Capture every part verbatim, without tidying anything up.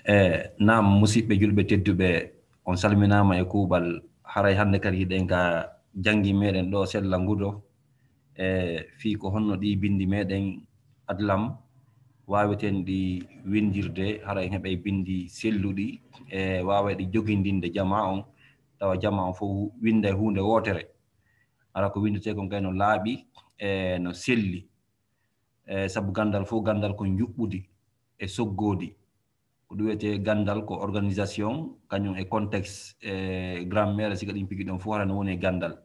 E naam, musidɓe julɓe tedduɓe, on salminaama e kuuɓal. Haray hannde kadi hiɗen ka janngi meɗen ɗo sella ngudo, e fii ko honno ɗi binndi meɗen adlam waaweten ɗi winndirde, haray heɓay binndi selluɗi, e waaway ɗi jogindinde jamaa on, tawa jamaa on fof winnday huunde wootere. Hara ko winndetee kon kay no laaɓi, e no selli. E sabu ganndal fof, ganndal ko njuɓɓudi e soggoodi. Ko ɗum wiyetee ganndal, ko organisation, kañum e contexte, e grammaire, siga ɗin pigi ɗon fof hara no woni e ganndal.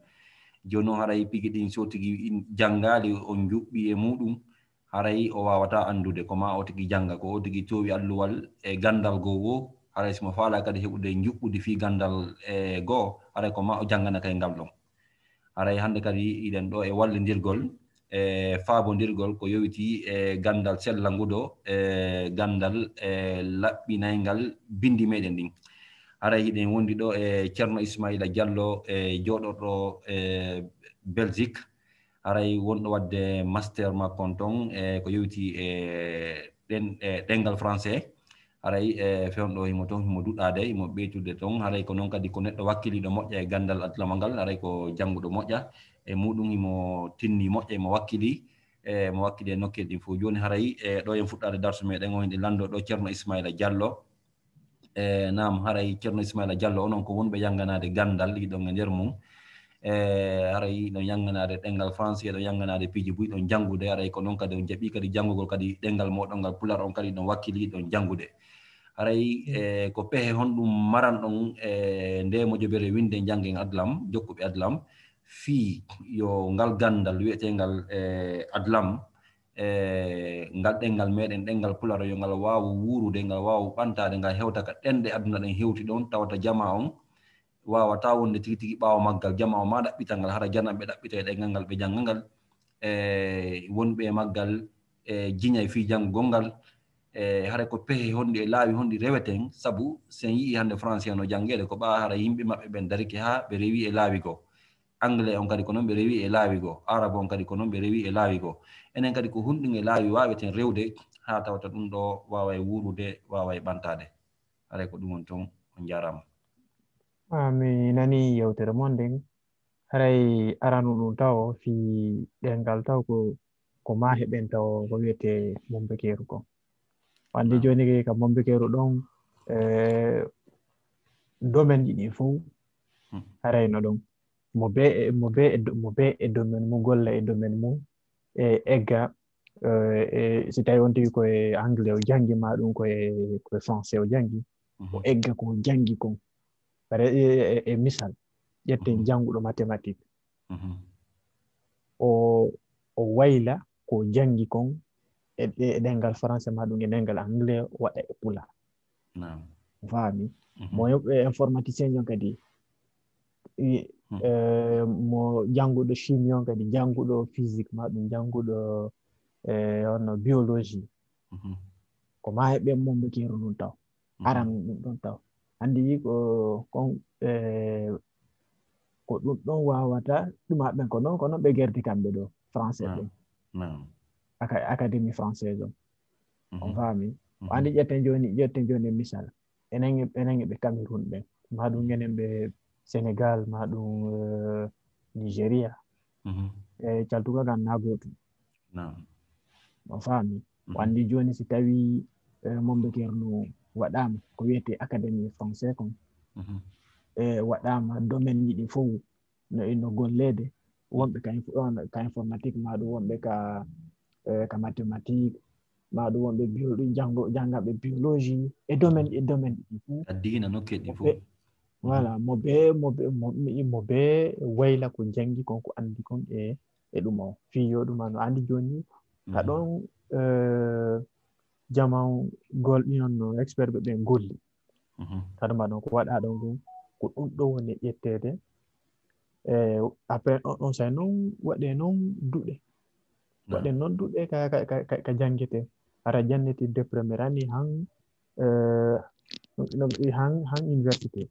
Jooni noon haray pigi ɗin so tigi in janngaali, on njuɓɓi e muɗum, haray o waawataa anndude ko ma o tigi jannga, ko o tigi toowi alluwal e ganndal goo woo, haray si mo faalaa kadi heɓude njuɓɓudi fii ganndal e goo, haray ko ma o janngana kay ngal ɗon. Haray hannde kadi iɗen ɗo e wallindirgol, e faabondirgol ko yowitii e ganndal sella ngudo, e ganndal e laɓɓinayngal binndi meɗen ɗin. Haray hiɗen wondi ɗo e Ceerno Ismaila Diallo, e jooɗorɗo e Belgique. Haray wonɗo waɗde master makko on ton, e ko yowitii e ɗen-, e ɗemngal français. Haray, e, fewndo himo ton, himo duɗaade, himo ɓeytude ton. Haray ko noon kadi ko neɗɗo wakkiliiɗo moƴƴa e ganndal adlamal ngal, haray ko jannguɗo moƴƴa e muɗum, himo tinni moƴƴa, himo wakkili, e, mo wakkili e nokkeeli ɗin fof. Jooni haray, e, ɗo en fuɗɗaade darsu meɗen o, hiɗen lanndoo ɗo Ceerno Ismaila Diallo. E, naam, haray Ceerno Ismaila Diallo, onon ko wonɓe yannganaade ganndal, hiɗon e nder mum. E, haray hiɗon yannganaade ɗemngal français, hiɗon yannganaade piiji buy, hiɗon janngude, haray ko noon kadi on jaɓii kadi janngugol kadi ɗemngal mooɗon ngal Pulaar on kadi hiɗon wakkili, hiɗon janngude. Haray, e, ko pehe honɗum maranɗon, e, nde mojobere winnde njanngen adlam, jokkuɓe adlam, fii yo ngal ganndal wiyeteengal, e, adlam, e, ngal ɗemngal meɗen, ɗemngal Pulaar, yo ngal waawu wuurude, ngal waawu ɓantaade, ngal hewta ka ɗemɗe aduna ɗen hewti ɗon, tawata jamaa on waawataa wonde tigi tigi ɓaawo maggal, jamaa on maa ɗaɓɓita ngal, hara jananɓe ɗaɓɓita e ɗemngal ngal, ɓe jannga ngal, e wonɓe e maggal, e jiñay fii janngugol ngal, e hara ko pehe honɗi e laawi honɗi reweten, sabu si en yi'ii hannde français no janngeede, ko ɓaa hara yimɓe maɓɓe ɓen darike haa ɓe rewii e laawi goo. Anglais on kadi ko noon ɓe rewii e laawi goo, arabe on kadi ko noon ɓe rewii e laawi goo. Enen kadi ko honɗum e laawi waaweten rewde haa tawata ɗum ɗo waaway wuurude, waaway ɓantaade. Haray ko ɗum woni toon, on njaaraama. Ah, mi nanii yewtere mon nden. Haray arano ɗum taw fii ɗemngal taw ko, ko maa heɓen taw ko wiyetee mombekeeru kon. Wande jooni ke ka mombekeeru ɗon, e, domaine ji ɗin fow, hmm, haray no ɗon. Mo bee e, mo bee e do-, mo bee e domaine mum, golla e domaine mum, e egga, e, e, si tawi on tigi ko e anglais o janngi, ma ɗum ko e, ko e français o janngi, o, mhm, egga ko o janngi kon. Bare, e, e, e misal, ƴetten, mhm, jannguɗo mathématique. Mhm. O, o wayla ko o janngi kon e, e, e ɗemngal français ma ɗum e ɗemngal anglais, o waɗa e pulaar. Naam. Faami? Mhm. Mo yo-, e informaticien on kadi, i, hmm, e, mo jannguɗo chimie on kadi, jannguɗo physique ma ɗum, jannguɗo, e, hono biologie. Mhm. Ko maa heɓen mombekeeru ndun taw. Mhm. Aran ɗum ɗon taw. Anndi ko, kon, e, ko ɗum ɗon waawata, ɗum haɓɓen ko noon, ko noon ɓe gerti kamɓe ɗo, français ɓen. Naam. Aka-, Académie française on. On, mhm, faami? Mhm. Anndi ƴetten jooni, ƴetten jooni misal. Enen e, enen e ɓe Cameroun ɓen. Ma ɗum, mhm, enen ɓe Sénégal, ma ɗum, e, Nigeria. Mhm. E caltugal kan na gootum. Naam. On faami? Mhm. Ko anndi jooni si tawii, e, mombekeeru no waɗaama, ko wiyetee Académie français kon, mhm, e, waɗaama domaine ji ɗi fow no inno golleede, wonɓe ka info-, on, ka informatique, ma ɗum wonɓe ka, e, ka mathématique, ma ɗum wonɓe bio-, janngo-, janngaɓe biologie, e domaine, e domaine ɗi fow. Ka diina nokkeeji ɗi fow. Voilà, mo bee, mo bee, mo, mo bee wayla ko janngi kon, ko anndi kon e, e ɗum o. Fii yo ɗum ano anndi jooni, ka, mhm, ɗon, e, jaman gol-, ɗin on no expert ɓe ɓen golli. Mhm. Ka ɗum ɗon ko waɗa ɗon kon, ko ɗum ɗo woni ƴetteede. E, après, on, on say non waɗe non duɗe. Naam. Waɗe non duɗe ka, ka, ka, ka, ka janngete. Hara jannete de première année han, e, no, han, han université.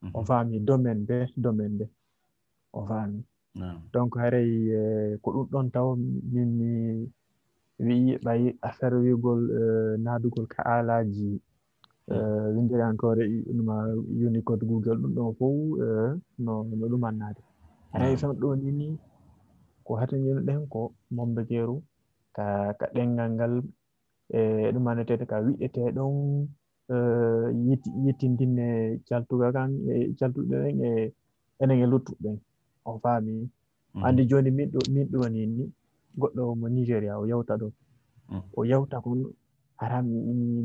Mhm. On faami domaine be, domaine be. On faami. Naam. Donc, haray, e, ko ɗum ɗon taw min mi wi'i ɓay affaire wi'ugol, e, naadugol ka aalaaji, winndere ankore ɗuma Unicode Google ɗum ɗon fof no no ɗumannaade. Haray tan ɗo ni ni ko hatanjino ɗen ko mombekeeru ka ka ɗenngal ngal e ɗum anneteede ka wiɗetee ɗon yittindinne caltuga kan e caltuɗe ɗen e enen e luttuɓe ɓen. On faami? Anndi jooni min ɗo min ɗo ni ni goɗɗo mo Nigeria o yewta ɗo. O yewta kon hara mi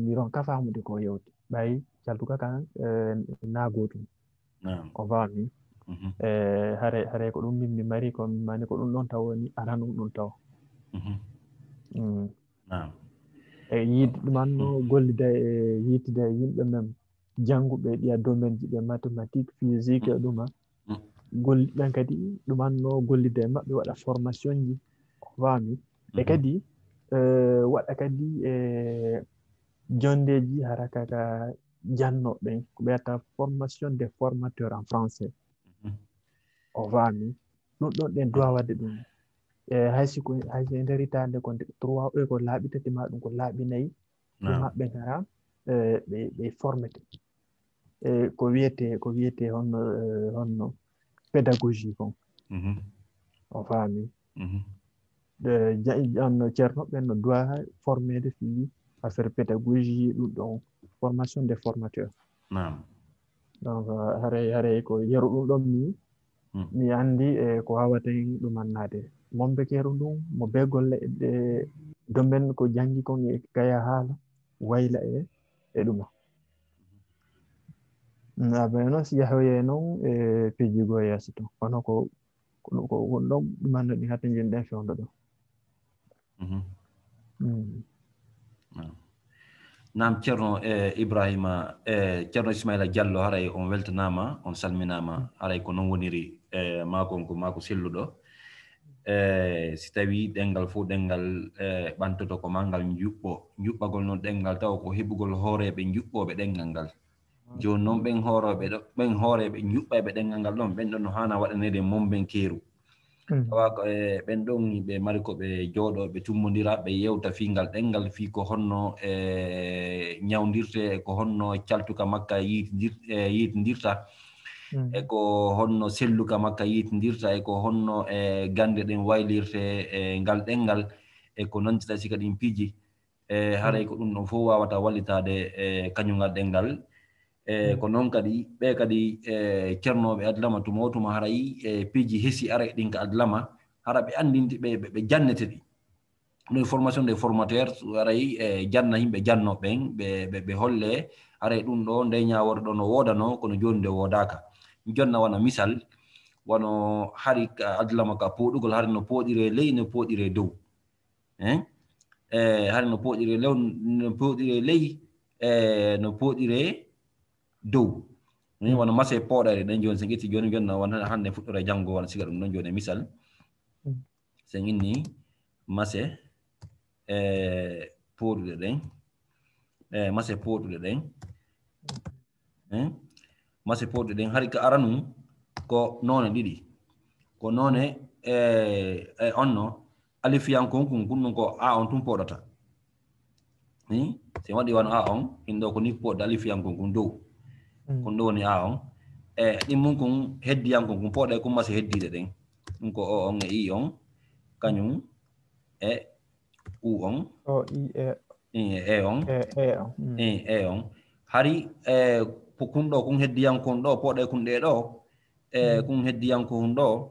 mi ronka faamude ko o yewti. Ɓay caltuga kan na gootum. On faami? E hare hare ko ɗum min mi mari ko min mani ko ɗum ɗon taw woni aranum ɗum taw. E yiide ɗuman no gollida e yiitida e yimɓe men jannguɓe ɗiya domaine ji ɓe mathématique, physique e ɗuma. Golliɗan kadi ɗuman no gollida e maɓɓe waɗa formation ji. Faami? E kadi waɗa kadi e jondeji hara kaka jannoɓe ɓen ko ɓeyata formation des formateurs en français. O faami? Ɗum ɗon ɗen duwa waɗde ɗum. E hay si ko hay si e nder hitaande ko trois e ko laaɓi tati ma ɗum ko laaɓi nayi. Ɗum maɓɓe hara ɓe ɓe formete. E ko wiyete ko wiyete honno honno pédagogie kon. O faami? Anno ceerno ɓen no duwa formede fii affaire pédagogie ɗum ɗon formation des formateurs. Donc haray haray ko yeru ɗum ɗon mi mi anndi e ko wawaten ɗumannaade. Mombekeeru ndun mo be golle e ɗe domaine ko janngi kon e kaya haala wayla e e ɗuma. Aɓe noon si yahoye noon e piiji goo yeeso to kono ko ko ɗum ɗon ɗumanno ɗi hatta jin ɗen fewndo ɗo. Naam, Ceerno Ibrahima, Ceerno Ismaila Diallo, haray on weltanaama, on salminaama, haray ko noon woniri, maako on ko maako selluɗo. E si tawii ɗemngal fof ɗemngal ɓantoto ko maa ngal njuɓɓo, njuɓɓagol noon ɗemngal taw ko heɓugol hooreeɓe njuɓɓooɓe ɗemngal ngal. Jooni noon ɓen hoorooɓe ɗo ɓen hooreeɓe njuɓɓayɓe ɗemngal ngal ɗoon ɓen ɗoon no haana waɗaneede mombenkeeru. Tawa ko e ɓen ɗoon ɓe mari ko ɓe jooɗoo ɓe tummondira ɓe yeewta fii ngal ɗemngal fii ko honno e ñawndirtee e ko honno caltuka makka yiitindirta e ko honno selluka makka yiitindirta e ko honno e gannde ɗen waylirtee e ngal ɗemngal e ko nanndi tawi si kadi ɗin piiji. E haray ko ɗum ɗon fof waawata wallitaade e kañum ngal ɗemngal. E ko noon kadi ɓe kadi e ceernooɓe adlama tuma o tuma haray e piiji hesi ara e ɗin ka adlama hara ɓe anndinti ɓe ɓe jannete ɗi. Ɗum formation des formateurs haray e janna yimɓe jannooɓe ɓen ɓe ɓe holle haray ɗum ɗo nde ñaawore ɗo no woodanoo kono jooni nde woodaaka. Jonna wona misal wano hari ka adlama ka pooɗugol hari no pooɗiree ley no pooɗiree dow. Hein? E hari no pooɗiree lew no pooɗiree ley e no pooɗiree dow. Ni wano mase pooɗayɗe ɗen jooni sen ƴetti jooni jooni wano hannde fuɗɗora janngo wano siga ɗum ɗon jooni e misal. Sen inni mase e pooɗuɗe ɗen e mase pooɗuɗe ɗen. Mase pooɗuɗe ɗen hari ka aranum ko noone ɗiɗi. Ko noone e e onno alifiyankon kun kun ɗum ko a on tun pooɗata. Ni si waɗi wano a on ɗin ɗo ko ni pooɗuɗe alifiyankon kun dow. Kun ɗo woni a on e ɗin mun kun heddiyankon kun pooɗa e kun mase heddiiɗe ɗen. Ɗum ko o on e i on kañum e u on. O i e e on e e on hari e kun ɗo kun heddiyankon ɗo pooɗa e kun ɗe ɗo e kun heddiyankon ɗo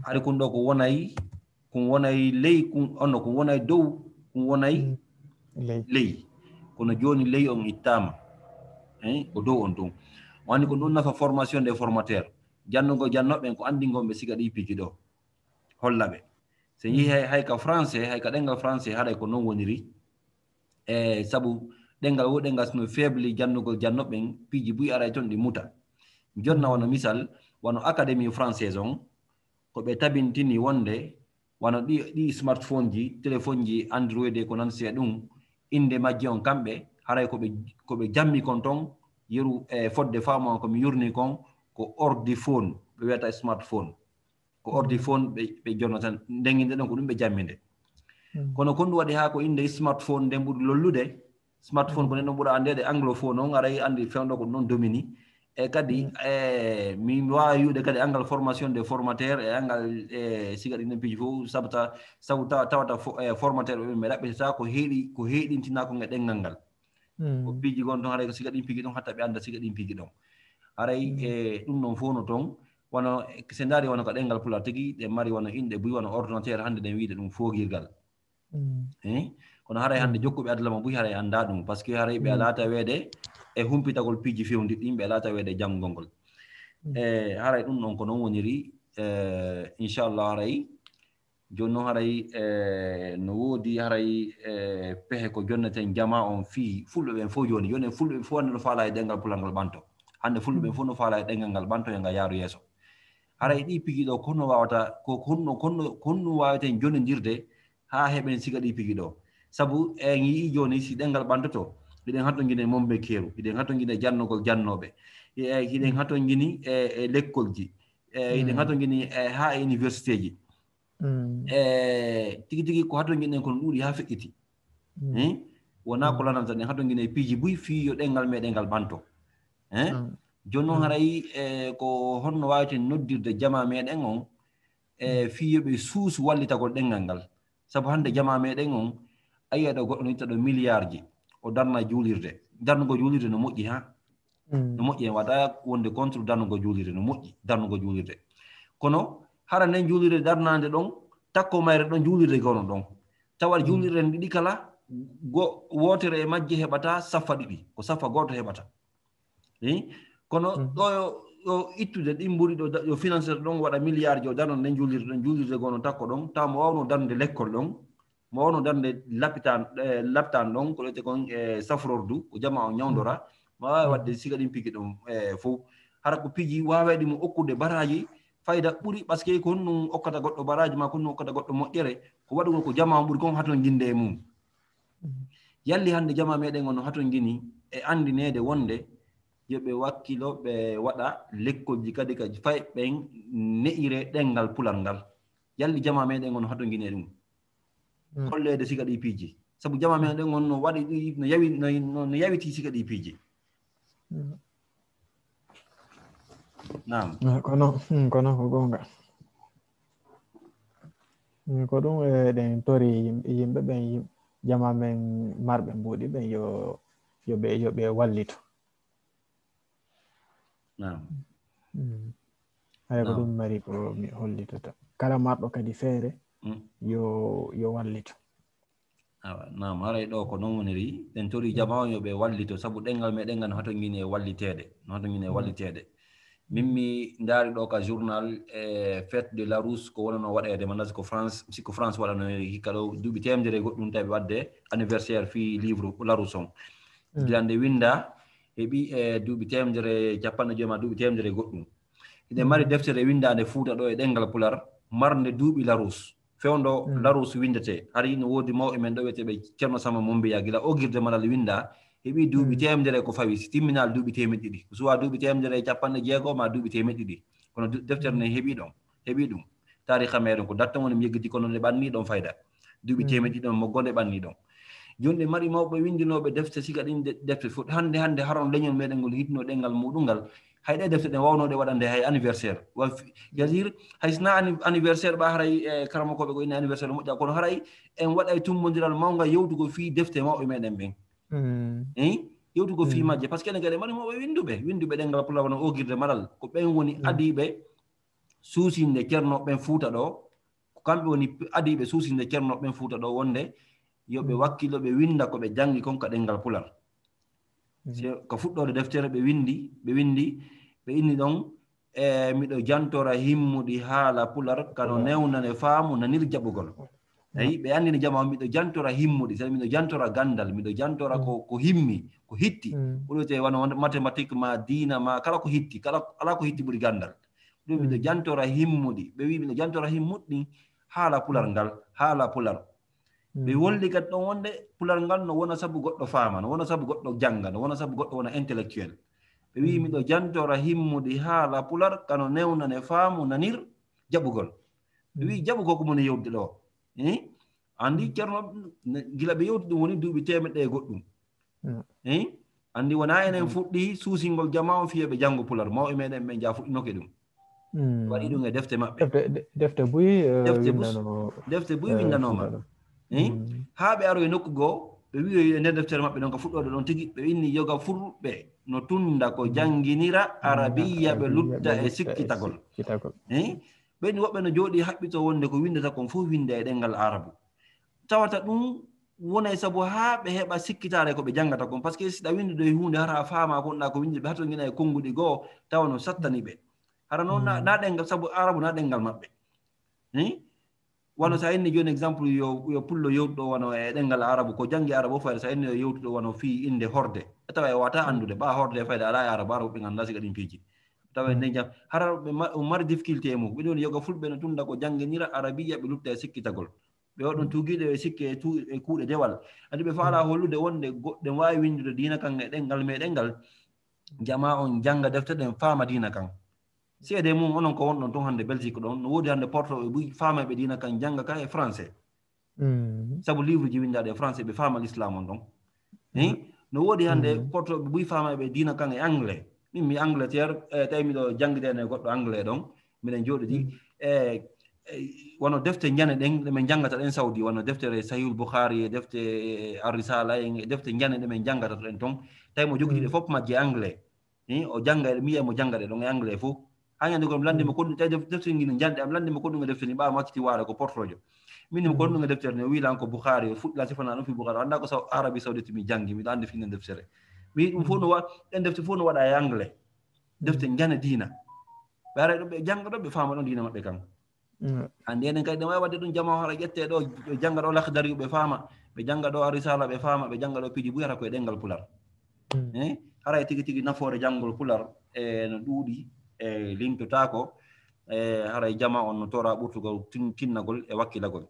hari kun ɗo ko wonay kun wonay ley kun onno kun wonay dow kun wonay ley. Kono jooni ley on ittaama ko dow on tun. Wani ko ɗum nafa formation des formateurs jannugol jannooɓe ɓen ko anndingonɓe siga ɗi piiji ɗo holla ɓe. So yii hay hay ka français hay ka ɗemngal français haɗay ko noon woniri. E sabu ɗemngal wo ɗemngal sino faible jannugol jannoɓen piiji buy aray toon ɗi muta. Jonna wano misal wano académie française on ko ɓe tabintini wonde wano ɗi ɗi smartphone ji téléphone ji android e ko nansi e ɗum innde majji on kamɓe haray ko ɓe ko ɓe jammi kon toon yeru e fodde faamu an ko mi yurni kon ko ordi phone ɓe wiyata smartphone. Ko ordi phone ɓe ɓe jonnata ndenginde ɗon ko ɗum ɓe jamminde. Kono kon ɗum waɗi haa ko innde smartphone nden ɓuri lollude Smartphone ko neɗɗo ɓura anndeede, anglophone on aray anndi fewndo ko ɗum ɗon domini. E kadi e mi waawa wi'ude kadi anngal formation des formateurs e anngal e siga ɗin piiji fof, sabu ta sabu tawa tawata fo- e formateur ɓe ɓe ɗaɓɓitata ko heeɗi ko heeɗintinaa kon e ɗenngal ngal. Ko piiji gon ton haray ko siga ɗin piiji ɗon hatta ɓe annda siga ɗin piiji ɗon. Haray e ɗum ɗon fof no ton wano se ndaari wano ko ɗenngal pular tigi ɗe mari wano inɗe buy wano ordinateur hannde ɗen wiide ɗum foogirgal. Kono haray hannde jokkuɓe adlama buy haray annda ɗum parce que haray ɓe alaa taweede e humpitagol piiji fewndi ɗin ɓe alaa taweede janngol ngol. E haray ɗum ɗon ko non woniri. Inchallah haray jooni noon haray e no woodi haray e pehe ko jonneten jama on fii fulɓe ɓen fof jooni jooni en fulɓe ɓen fof hannde no faala e ɗenngal pular ngol ɓanto. Hannde fulɓe ɓen fof no faala e ɗenngal ngal ɓanto yo ngal yaaru yeeso. Haray ɗi piiji ɗo kono wawata ko honno honno honno waweten jonondirde haa heɓen siga ɗi piiji ɗo? Sabu en yii jooni si ɗenngal ɓantoto hiɗen hatonjini e mombe keeru hiɗen hatonjini e jannogol jannooɓe hiɗen hatonjini e lekkolji hiɗen hatonjini e haa e universitéji. E tigi tigi ko hatonjinɗen kono ɗuuɗi haa feƴƴiti. Wonaa ko lananta ɗen hatonjini e piiji buy fii yo ɗenngal meɗen ngal ɓanto. Jooni noon haray e ko honno waaweten noddirde jama meɗen on e fii yo ɓe suusu wallitagol ɗenngal ngal? Sabu hannde jama meɗen on a yiya ɗo goɗɗo no itta ɗo milliardji o darna juulirde. Darnugo juulirde no moƴƴi haa no moƴƴi en waɗa wonde contre darnugo juulirde no moƴƴi darnugo juulirde. Kono hara nden juulirde darnaande ɗon takko mayre ɗon juulirde gono ɗon tawa juulirɗe ɗiɗi kala go wootere e majje heɓata saffa ɗiɗi ko saffa gooto heɓata. Kono ɗo yo ittude ɗin mburi ɗo financeur ɗon waɗa milliard jo darno nden juulirde ɗon juulirde gono takko ɗon tawa mo wawno darnude lekkol ɗon mo wawno darnude lapitan lapitan ɗon ko ɗoyte kon e safrordu ko jama o ñawdora ma wawi wadde siga ɗin piiji ɗum fof hara ko piiji wawayɗi mo okkude baraji fayda ɓuri parce que ko honɗum okkata goɗɗo baraji ma ko honɗum okkata goɗɗo moƴƴere ko waɗugol ko jama on ɓuri kon haton jinde e mum. Yalli hannde jama meɗen on no haton jini e andineede wonde yo ɓe wakkilo ɓe waɗa lekkolji kadi ka fay ɓen ne'ire ɗenngal pular ngal. Yalli jama meɗen on no haton jini e ɗum holleede siga ɗi piiji sabu jama meɗen on no waɗi ɗi no yawi no yawiti siga ɗi piiji. Naam. Kono kono ko goonga. Ko ɗum eɗen tori yimɓe ɓen jama men marɓe mbuuɗi ɓen yo yo ɓe yo ɓe wallito. Naam. Hay ko ɗum mari ko mi hollitata kala marɗo kadi feere yo yo wallito. Awa naam haray ɗo ko noon woniri en tori jama on yo ɓe wallito sabu ɗenngal meɗen ngal no hato ngini e walliteede no hato ngini e walliteede. Min mi ndaari ɗo ka journal e fête de Larousse ko wonano waɗeede mandas ko France si ko France waɗano hikka ɗo duuɓi temedere e goɗɗum tawi ɓe waɗde anniversaire fii livre Larousse on. Gila nde winnda heɓi e duuɓi temedere capanɗe joyi ma duuɓi temedere e goɗɗum. Hiɗen mari deftere winndaande Fuuta ɗo e ɗenngal Pular marnde duuɓi Larousse. Fewndo Larousse winndetee hari no woodi mawɓe men ɗo wiyeteeɓe Ceerno Samba Mombiya gila ogirde Malal winnda heɓi duuɓi teemedere ko fawi si timminaali duuɓi teemeɗɗe ɗiɗi ko suwaa duuɓi teemedere e capanɗe jeego ma duuɓi teemeɗɗe ɗiɗi kono deftere nden heɓi ɗon heɓi ɗum. Taariha meɗen ko dattan woni mi yeggiti kono nde ɓanni ɗon fayda duuɓi teemeɗɗe ɗiɗi ɗon moggo nde ɓanni ɗon. Jooni ɗe mari mawɓe winndinooɓe defte siga ɗin defte fof hannde hannde haron leñol meɗen ngol hitno ɗenngal muɗum ngal hay ɗe defte ɗen wawnooɗe waɗande hay anniversaire wa c'est-à-dire hay sina anniversaire ɓa haray e karamokoɓe ko ina anniversaire moƴƴa kono haray en waɗay tummbondiral mawngal yewtugol fii defte mawɓe meɗen ɓen. Eyi yewtugol fii majje par ce que enen kadi mari mawɓe winnduɓe winnduɓe ɗenngal Pulaar wona ogirde malal ko ɓen woni adiiɓe suusinde ceerno ɓen Fuuta ɗo ko kamɓe woni adiiɓe suusinde ceerno ɓen Fuuta ɗo wonde yo ɓe wakkilo ɓe winnda ko ɓe janngi kon ka ɗenngal Pular. Ko fuɗɗoode deftere ɓe winndi ɓe winndi ɓe inni ɗon e miɗo jantora himmuɗi haala Pular kano newnane faamu nanir jaɓugol. Eyi ɓe anndini jama on miɗo jantora himmuɗi saɗa miɗo jantora ganndal miɗo jantora ko ko himmi ko hitti ko ɗoyte wano mathématique ma diina ma kala ko hitti kala ala ko hitti ɓuri ganndal. Ɗum miɗo jantora himmuɗi ɓe wi miɗo jantora himmuɗi haala Pular ngal haala Pular. Ɓe wolli kadi ɗon wonde Pular ngal no wona sabu goɗɗo faama no wona sabu goɗɗo jannga no wona sabu goɗɗo wona intellectuel. Ɓe wi miɗo jantora himmuɗi haala Pular kano newnane faamu nanir jaɓugol. Ɓe wi jaɓugol ko moni yewde ɗo. Anndi ceerno gila ɓe yewti ɗum woni duuɓi teemeɗɗe e goɗɗum. Andi wona enen fuɗɗi suusingol jama on fiyo ɓe janngo pular. Mawɓe meɗen ɓe njaa fuɗɗinoke ɗum. Waɗi ɗum e defte maɓɓe. Defte buy defte buy winndanooma. Haa ɓe aroyi nokku goo, ɓe wiyoyi e nder deftere maɓɓe ɗon ka fuɗɗoode ɗon tigi, ɓe inni yoga fulɓe no tunnda ko jannginira arabiya ɓe lutta e sikkitagol. Ɓen woɓɓe no jooɗi haɓɓito wonde ko winndata kon fof winnda e ɗenngal arabu. Tawata ɗum wonay sabu haa ɓe heɓa sikkitaare ko ɓe janngata kon. Parce que si ɗa winndude e huunde hara a faama ko wonɗa ko winndude, ɓe hato ngina e konnguɗi goo tawa no sattani ɓe. Hara noon na ɗenngal, sabu arabu na ɗenngal maɓɓe. Wano so a inni jooni exemple yo, yo pullo yewtuɗo wano e ɗenngal arabu, ko janngi arabu o fayda, so a inni yo yewtuɗo wano fii innde horde. E tawa e wata anndude, ɓa horde e fayda alaa e arabu, arabu ɓe ngannda siga ɗin piiji. Tawa en jam, hara ɓe ma-, o mari difficulté e mum. Ɓe ɗon yoga fulɓe no tunnda ko jannginira arabiya ɓe lutta e sikkitagol. Ɓe waɗon tuugiiɗe e sikke e tu-, e kuuɗe dewal. Andi ɓe faala hollude wonde goɗɗen waawi winndude diina kan e ɗenngal meɗen ngal. Jama on jannga defte ɗen faama diina kan. Seede mum onon ko wonɗon ton hannde Belgique ɗon, no woodi hannde portoɓe buy faamay ɓe diina kan jannga ka e français. Sabu livre ji winndaaɗi e français ɓe faama l'islam on ɗon. No woodi hannde portoɓe buy faamay ɓe diina kan e anglais. Min mi Angleterre, e tawi miɗo janngide e goɗɗo anglais ɗon, miɗen jooɗidi. E wano defte njane ɗen ɗe min njanngata ɗen Saudi, wano deftere Sahihul Bukhari e defte Ar-Risala en, e defte njane ɗe min njanngata to ɗen ton, tawi mo jogiti ɗe fof majje anglais. O jannga, mi yiya mo jannga ɗe ɗon e anglais fof. Haa ñande goo mi lanndi mo ko ɗum, tawi defte ngi no njanɗi, am lanndi mo ko ɗum e defte ni, ɓaawo macciti waare ko portojo. Min mo ko ɗum e deftere ni, o wiila an ko Bukhari, o fuɗɗi lan sifana ɗum fi Bukhari, o annda ko saw-, Arabi Saudite mi janngi, miɗo anndi fi nden deftere. Mi ɗum fof no wa-, ɗen defte fof no waɗa e anglais. Defte njane diina. Ɓe ara ɗo ɓe jannga ɗo, ɓe faama ɗon diina maɓɓe kan. Anndi enen kadi ɗen waawi waɗde ɗum, jama hara ƴette ɗo, ɓe jannga ɗo Lakhdari ɓe faama, ɓe jannga ɗo Ar-Risala ɓe faama, ɓe jannga ɗo piiji buy hara ko e ɗenngal pular. Haray tigi tigi nafoore janngol pular e no ɗuuɗi, e limtotaako, e haray jama on no tora ɓurtugol tin-, tinnagol e wakkilagol.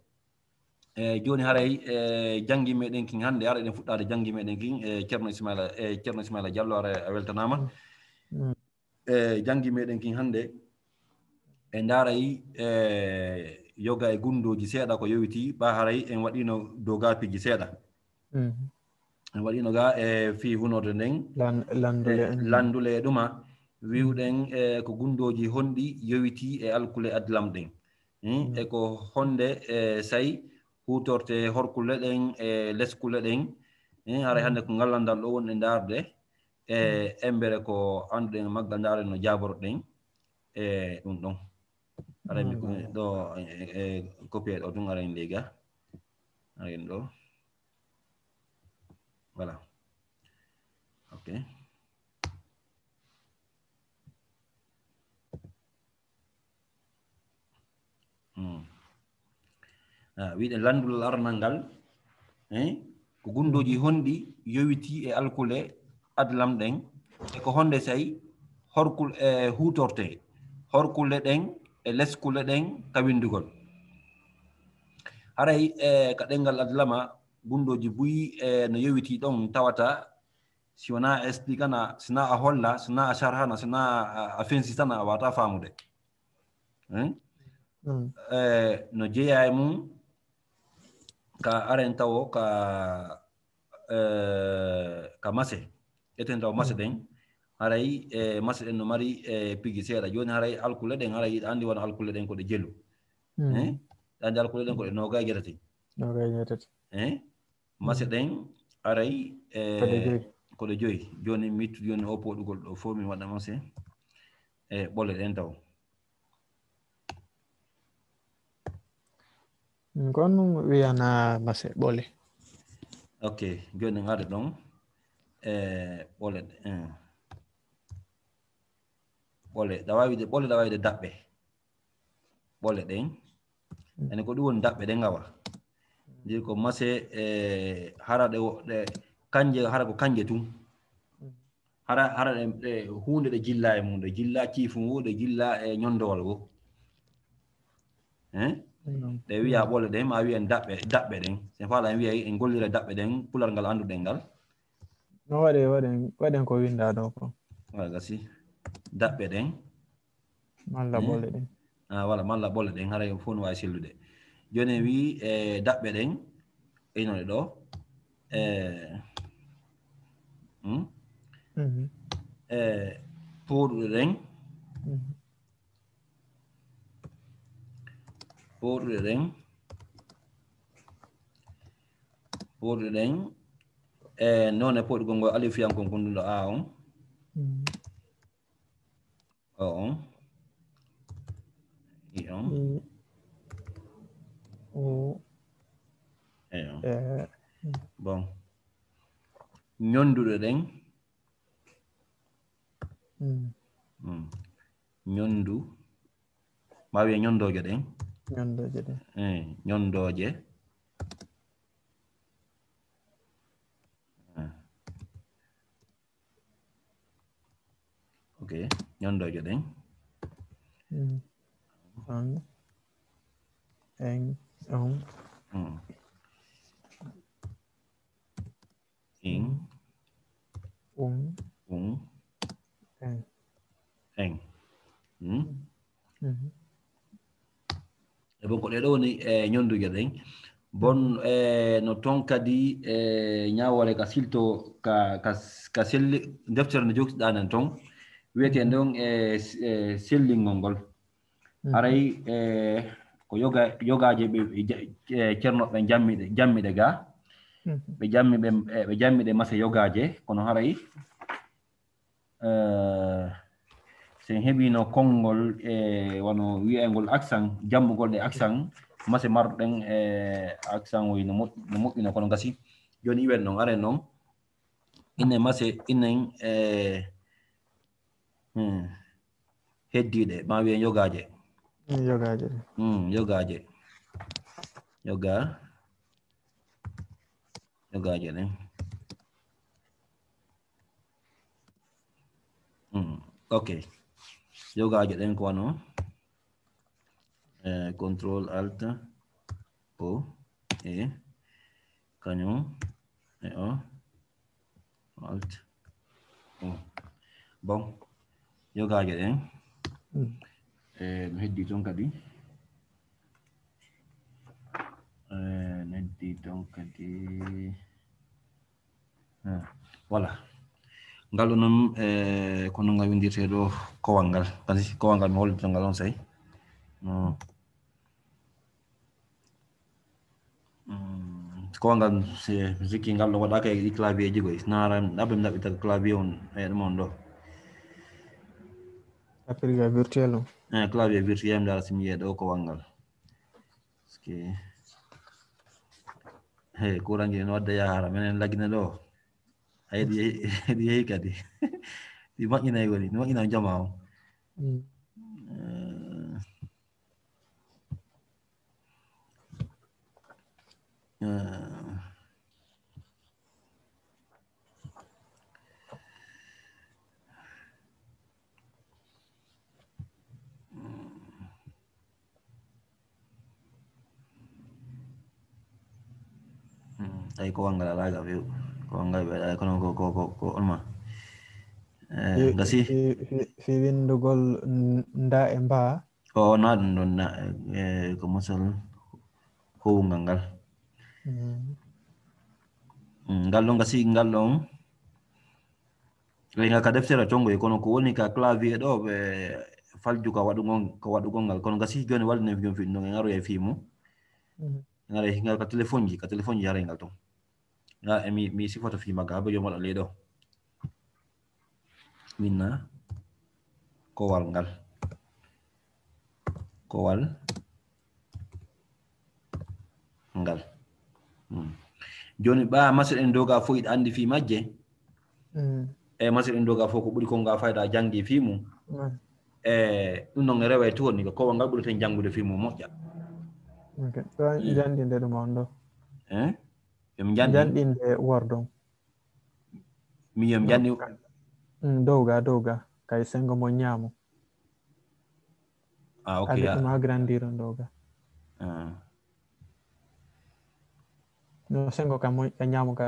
E jooni haray e janngi meɗen kin hannde, ara eɗen fuɗɗaade janngi meɗen kin e Ceerno Ismaila, e Ceerno Ismaila Diallo, ara a weltanaama. E janngi meɗen kin hannde, e ndaaray e yoga e gunndooji seeɗa ko yowiti, ɓa haray en waɗino dow ga piiji seeɗa. En waɗino ga e fii hunorde nden, lanndule e ɗuma, wiwɗen e ko gunndooji honɗi yowiti e alkule adlam ɗen. E ko honde e say huutorte horkule ɗen e leskule ɗen. Haray hannde ko ngal lanndal ɗo wonɗen ndaarde. E embere ko annduɗen e maggal, ndaaren no jaaboroɗen e ɗum ɗon. Aray mi ɗo e, e copier ɗo tun, aray en leyga. Aray en ɗo. Voilà. Ok. Wiɗen lanndulal aranal ngal, ko gunndooji honɗi yowitii e alkule adlam ɗen, e ko honde say horkul-, e huutortee horkule ɗen e leskule ɗen ka winndugol. Haray e ka ɗenngal adlama, gunndooji buy e no yowitii ɗon tawata, si wonaa a expliquana, si na a holla, si na a sharhana, si na a, a fensitana, a wata faamude. Hein? E no jeyaa e mum ka aren tawo ka, e, ka mase. Eten tawo mase ɗen. Haray e mase ɗen no mari e pigi seeɗa. Jooni haray alkule ɗen, haray hiɗa anndi wona alkule ɗen ko ɗe jelu. Hein? Hiɗa anndi alkule ɗen ko ɗe noogay e jeetati. Noogay e jeetati. Hein? Mase ɗen aray e ko ɗe joyi. Ko ɗe joyi. Jooni mi ittu jooni o poɗugol ɗo fof mi waɗa mase e ɓole ɗen taw. Kon wiyana mase ɓole. Ok, jooni en ari ɗon e ɓole ɗe, eh. Ɓole, ɗa waawi de ɓole, ɗa waawi de daɓɓe. Ɓole ɗen. Ene ko ɗum woni daɓɓe ɗen ngawa. Ndi ko mase e hara ɗe wo-, ɗe kanje, hara ko kanje tun. Hara, hara ɗe, ɗe huunde ɗe jilla e mum, ɗe jilla ciifu ngu, ɗe jilla e ñondowal ngu. Hein? Ɗe wiya ɓole ɗen, ma wiyen daɓɓe, daɓɓe ɗen. Sen faala en wiya en gollira daɓɓe ɗen, pular ngal annduɗen ngal. No waɗe, waɗen, waɗen ko winda ɗo ko. Wala gasi. Daɓɓe ɗen. Malla ɓole ɗen. Ah, wala, malla ɓole ɗen, haray fof no waawi sellude. Jooni en wii, e daɓɓe ɗen, ino ɗe ɗo. E, Hmm? E pooɗuɗe ɗen, pooɗuɗe ɗen, pooɗuɗe ɗen, e noone pooɗugol ngol alifiyankon kon ɗum ɗo A on. O on. I on. I, o. E on. E. Bon. Ñonduɗe ɗen. Mm. Mm. Ñondu. Ma wiye ñondooje ɗen. Ñondooje ɗen. Eh, ñondooje. Eh. Ok, ñondooje ɗen. Mm. An. En. On. Mm. In. Um. Un. En. En. Mm. Mhm. E bon, ko ɗee ɗo woni e ñonduuje ɗen. Bon, e no ton kadi e ñaawoore ka silto ka, ka, ka selli, deftere no jogtiɗaa nen ton, wiyetee ɗon e, e sellingol ngol. Mhm. Haray e ko yoga, yogaaje ɓe, ɓe ja-, e ceerno ɓen jammiɗe, jammiɗe ga. Mhm. Ɓe jammi ɓe, e ɓe jammiɗe mase yogaaje, kono haray Eh, so en heɓiino konngol e wano wi'ayngol accent, jammugol ɗe accent, mase marɗen e accent o no moƴ-, no moƴƴuno, kono gasi. Jooni iwen noon, aren noon. Inen mase, inen e, hmm, heddiiɗe, ma wi'en yogaaje. Mm, yogaaje. Hmm, yogaaje. Yoga. Yogaaje ɗen. Hmm, ok. Yogaaje ɗen ko wano, eh, contrôle alt O E, kañum e O, alt O. Bon, yogaaje ɗen. Hmm. Eh, mi heddi toon kadi. Eh, mi heddi toon kadi. Ah, voilà. Ngal ɗo noon, eh, ko noon ngal windirtee ɗo kowal ngal. Kasi kowal ngal mi hollito ngal on say. No. Mm, kowal ngal, si mi sikki ngal ɗo waɗaaka e ɗi clavier ji koy. Naara, aɓe mi ɗaɓɓita clavier on, eh, ɗum on ɗo. Appel ga virtuel on. Eh, clavier virtuel, mi ndaara si mi yi'ay ɗo kowal ngal. Parce que, hey, courant ji no wadda yahara, menen Lagine ɗo. A yiɗi yehi, yiɗi yehi kadi. Ɗi moƴƴinay woni, ɗi moƴƴina jama on. Mm. Eh, eh. Hmm, tawi ko wanngal alaa ga few. Ko wanngal ɓe alaa, kono ko, ko, ko, ko on ma. Eh, fi-, gasi? Fi-, fi-, fi winndugol n-, nda e mba. O, na ɗum ɗon na, eh, ko mosol huwungal ngal. Mm. Mm, ngal ɗon gasi, ngal ɗon. Ɓe nga ka deftere tongo e kono ko woni ka clavier ɗo, ɓe falju ka waɗugol, ka waɗugol ngal. Kono gasi jooni walde ne joom fi ɗum ɗon, en aroya e fii mum. Mhm. En aray ngal ka téléphone ji, ka téléphone ji haray ngal ton. Nga e mi, mi sifoto fii magga, aɓe joom waɗa ley ɗo. Winna kowal ngal. Kowal ngal. Hmm. Jooni, ɓaa masiɗen doga fof iɗa anndi fii majje. Hmm. E masiɗen doga fof ko ɓuri kon nga fayda janngi fii mum. Hmm. E ɗum noon reway toon ni ko kowal ngal ɓureten janngude fii mum moƴƴa. Ok. Ɗo Hmm. janndinde ɗum on ɗo. Eh? Yo mi janndi? Janndinde Word on. Mi yo mi janndi? Mm, dow ga, dow ga. Kay senngo mo ñaamo. Ah, ok, Avec ah. Mo agrandir on dow ga. Ah. No senngo ka mo, ka ñaamo ka,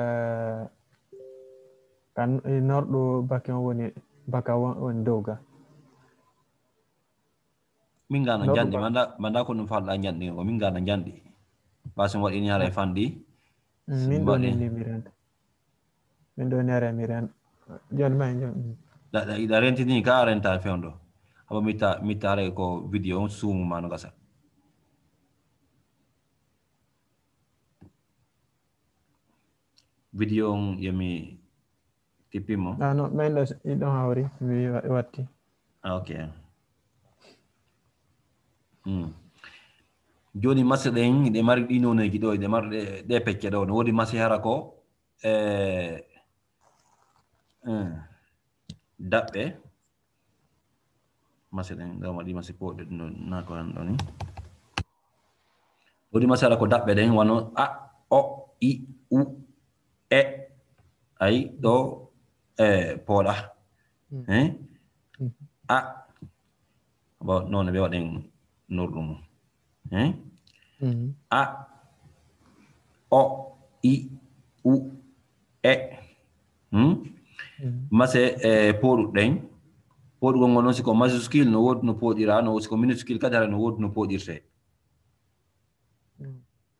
ka n-, norɗo baki on woni, baka won, woni dow ga. Min ga no Norɗo janɗi, ba- manda, manda ko ɗum falɗa janɗi o, min ga no janɗi. Ba so mi waɗi ñaare fanɗi. Mm, min ɗo ni mi rent. Min ɗo ni are mi rent. Jooni ma en jooni. Da da ida rentini ka renta fewndo. Aba mita mita re ko video on sumu mano gasa. Video on yemi tipimo. Ah non, mais là il on hawri mi watti. Ah, ok. Hmm. Joni mase ɗen ɗe mari ɗi noneji ɗo ɗe mari ɗe pecce ɗo no wodi mase hara ko e eh, daɓɓe mase ɗen ɗo waɗi mase poɗe ɗo na ko han ɗoni wodi mase hara ko daɓɓe ɗen wano a o i u e ay ɗo e poɗa hein a bon non ɓe waɗen norɗum hein a o i u e hmm? Mase e poɗuɗen poɗugol ngol noon siko majuscule no woodi no poɗira no siko minuscule kadi hara no woodi no poɗirte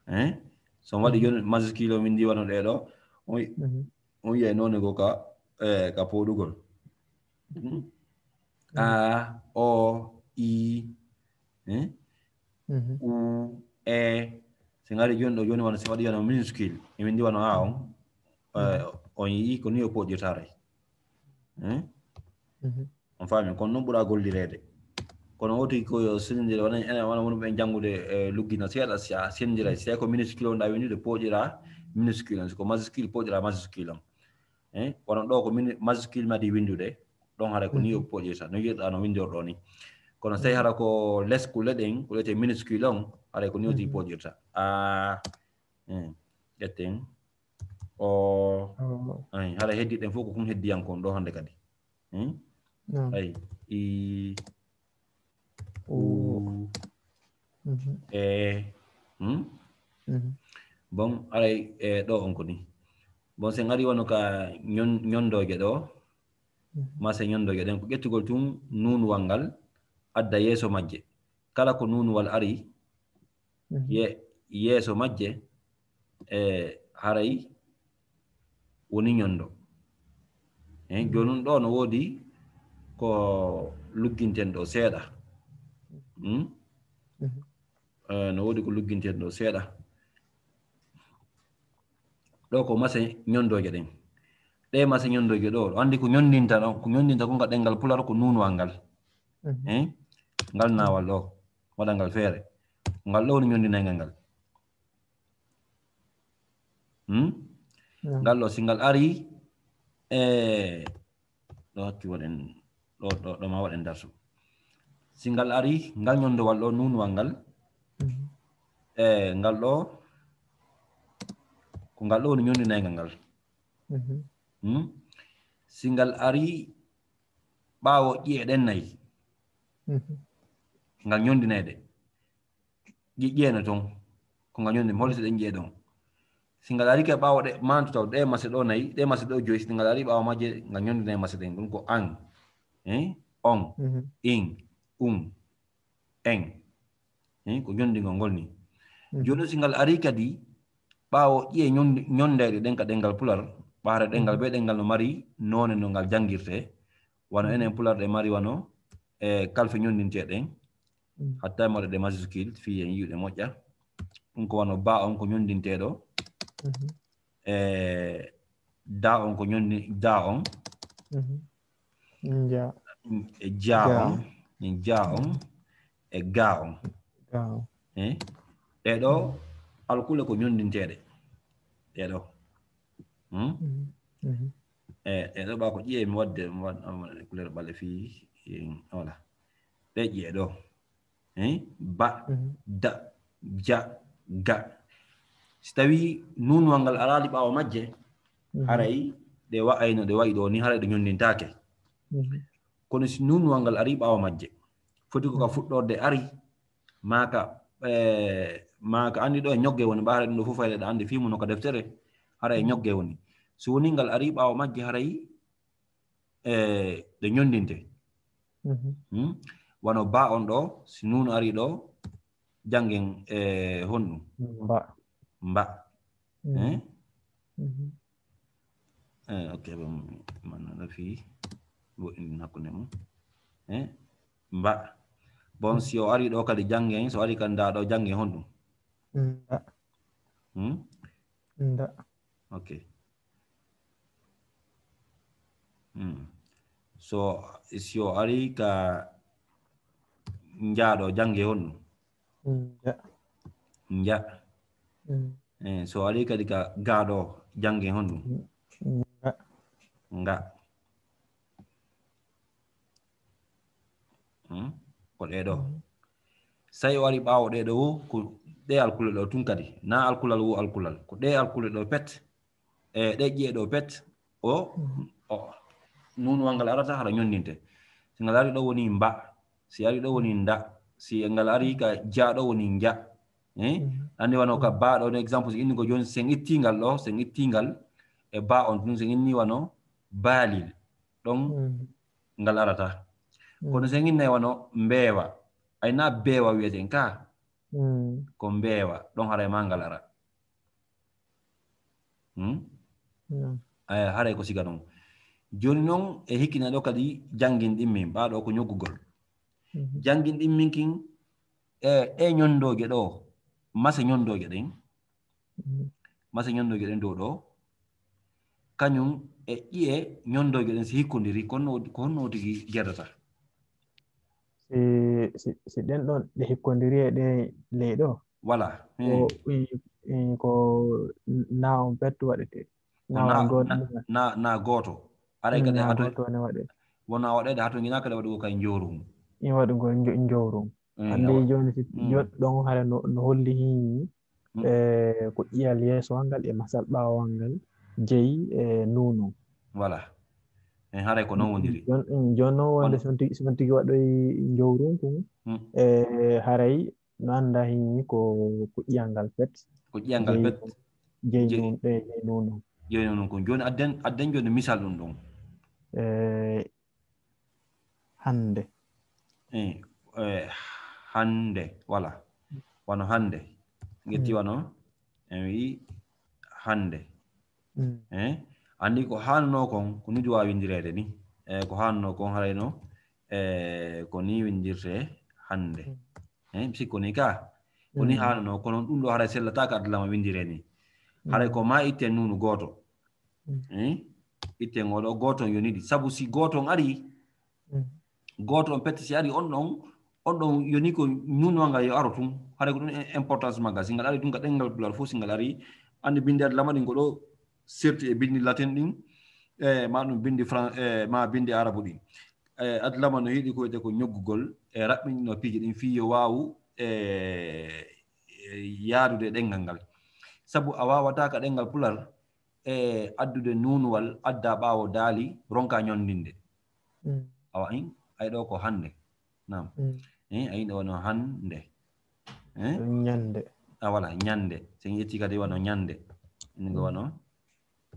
hein so waɗi joni majuscule o min ndi wano ɗeɗo on yiyay noone goo ka e ka poɗugol a o i u e si ngari joni ɗo joni wano si waɗi wano minuscule emin ndi wano a on on yii ko ni o poɗirtaray on faami kono noon ɓura gollireede kono woti ko yo sendire wona ene wona woni ɓen janngude e luggina seeɗa si a sendiray si ko minuscule on ɗa windude poɗira minuscule on siko majuscule poɗira majuscule on e kono ɗo ko majuscule madi windude ɗon hara ko ni o poƴirta no yiɗa no windorɗo ni kono so tawi hara ko leskule ɗen ko wiyete minuscule on hara ko ni o ti poƴirta a ƴetten o hara heddi ɗen fof ko kum heddiyankon ɗo hannde kadi ay i u e bon aray e ɗo on ko ni bon sen ari wano ka ñondooje ɗo mase ñondooje ɗen ko ƴettugol tun nuunuwal ngal adda yeeso majje kala ko nuunuwal ari yeeso majje e haray woni ñondo e jooni ɗo no woodi ko lugginten ɗo seeɗa hmm? e, no woodi ko lugginten ɗo seeɗa ɗo ko mase ñondooje ɗen ɗe mase ñondooje ɗo ɗo anndi ko ñondinta ɗo ko ñondinta ko ngal ɗenngal pular ko nuunuwal ngal e ngal naawal ɗo waɗa ngal feere ngal ɗo woni ñondinayngal ngal hmm? ngal ɗo si ngal ari e ɗo haccu waɗen ɗo ɗo ɗo ma waɗen darsu si ngal ari ngal ñondowal ɗo nunuwal ngal e ngal ɗo ko ngal ɗo woni ñondinayngal ngal hmm? si ngal ari ɓaawo ƴi'e ɗen nayi ngal ñondinayde ƴeeno toon ko ngal ñondi mi holli so ɗen ƴee ɗon si ngal ari kay ɓaawo ɗe manto taw ɗe mase ɗo nayi ɗe mase ɗo joyi si ngal ari ɓaawo majje ngal ñondinay mase ɗen ɗum ko an on in un en ko ñondingol ngol ni jooni si ngal ari kadi ɓaawo ƴiye ñondayɗe ɗen ka ɗenngal pular ɓaare ɗenngal be ɗenngal no mari noone no ngal janngirte wano enen pular ɗe mari wano e kalfe ñondintee ɗen hatta mi waɗa ɗe majuscule fii en yi'ude moƴƴa ɗum ko wano ba on ko ñondinteeɗo e da on ko ñondi da on e ja on ja on e ga on e ɗeɗo alkule ko ñondinteeɗe ɗeɗo e ɗeɗo ɓa ko ƴiye mi waɗde mi waɗa couleur ɓale fii voilà ɗe ƴiye ɗo ba da ja ga si tawi nunuwal ngal araali ɓaawo majje haray ɗe wa'ayno ɗe wa'i ɗo ni haray ɗe ñondintaake kono si nunuwal ngal ari ɓaawo majje foti ko ka fuɗɗorde ari maka maka andi ɗo e ñogge woni ɓaare ɗum ɗo fof fayde ɗa andi fimu no ka deftere haray e ñogge woni so woni ngal ari ɓaawo majje haray e ɗe ñondinte wano ba on ɗo si nunu ari ɗo janngen e honɗum mba mba Eh, ok, bon, man ɗo fii. Woɗɗin hakkunde mum. Eh, mba. Bon, si o ari ɗo kadi janngen, so ari kadi nda ɗo janngen honɗum? Nda. Hmm? Nda. Ok. Hmm. So, si o ari ka nja ɗo janngen honɗum? Nja. Nja. Hmm. Eh, so ari kadi ka ga ɗo janngen honɗum? Nga. Nga. Hmm? Ko ɗe ɗo. Hmm. Say o ari ɓaawo ɗe ɗo wo, ko ɗe alkule ɗo tun kadi. Na alkulal wo alkulal. Ko ɗe alkule ɗo pet. E ɗe ƴi'e ɗo pet. O, hmm, o, nuunuwal ngal arata hara ñonndinte. Si ngal ari ɗo woni mba. Si ari ɗo woni nda. Si ngal ari ka ja ɗo woni nja. Eh? Hmm. Anndi wano ka ba ɗo, no exemple, si inni ko jooni, sen itti ngal ɗo, sen itti ngal e ba on tun, sen inni wano baalil. Ɗon, hmm, ngal arata. Hmm. Kono sen innay wano mbeewa. Ay na beewa wiyeten ka. Hmm. Ko mbeewa. Ɗon haray ma ngal ara. Hmm? Hmm. Ay, haray ko siga ɗon. Jooni non e hikkina ɗo kadi janngin ɗin min. Ɓa ɗo ko ñoggugol. Mhm. Janngin ɗin min kin e, e ñonndooje ɗo. Mase ñonndooje ɗen. Mhm. Mase ñonndooje ɗen dow ɗo. Kañum e ƴi'e ñonndooje ɗen si hikkondiri, ko honno, ko honno tigi jeddata? Si, si, si ɗen ɗon ɗe hikkondiri e ɗe ley ɗo? Voilà. Ko, hmm, i, i, ko na on pet waɗete. Ko na, na on gooto na, na, na gooto. Aray kadi na hato, gooto ne waɗete. Wona waɗede hato ngina kadi waɗugo kay njowrum. I waɗugo njo-, njowrum. Eh, anndi awa. Jooni si, mm, joɗɗon hara no, no holli hin, mm, eh, ko ƴiyal yeesowal ngal e masal ɓaawowal ngal jeyi e nuuno. Voilà. Eh, haray ko non wondiri. Jon-, mm, jooni non wonde, kono si on tigi, si on tigi waɗoyi njowrunku, mm, eh, haray no annda hin ko, ko ƴiyal ngal pet. Ko ƴiyal ngal pet. Jeyi, jeyi, jeyi nun-, eh, jeyi nuuno. Jeyi nuuno ko. Jooni adden, adden jooni misal ɗum ɗon. Eh, hannde. Eh, eh, hannde, voilà. Wano hannde. Ngetti, mm, wano, en wi hannde. Mm. Eh, anndi ko haanunoo kon, ko ni duwa winndireede ni. Eh, ko haanunoo kon harayno, eh, ko ni winndirte hannde. Mm. Eh, mi sikko ni ka, ko ni, mm, haanunoo, kono ɗum ɗo haray sellataaka adlama winndiree ni. Haray, mm, ko ma itten nuunu gooto. Mm. Eh? Itten oɗo gooto on yoni ɗi. Sabu si gooto on ari, mm, gooto on pette si ari on ɗon, on ɗon yoni ko nuunowal ngal yo aro tun. Haray ko ɗum im-, importance maggal. Si ngal ari tun ka ɗemngal Pulaar fof, si ngal ari, anndi binndi adlama ɗin ko ɗo serti e binndi latin ɗin, e ma ɗum binndi fran-, e ma binndi arabu ɗin. E adlama no yiɗi ko wiyetee ko ñoggugol e raɓɓinɗinoo piiji ɗin fii yo waawu, e, e yaadude e ɗemngal ngal. Sabu a waawataa ka ɗemngal Pulaar, e addude nuunuwal, adda ɓaawo daali, ronka ñonndinde. Mm. Awa, in, ay ɗo ko hannde. Naam. Mm. Eh, ay ɗo wano hannde. Eh? Ñannde. Ah, voilà, ñannde. So en ƴetti kadi wano ñannde. Ni ko, mm, wano,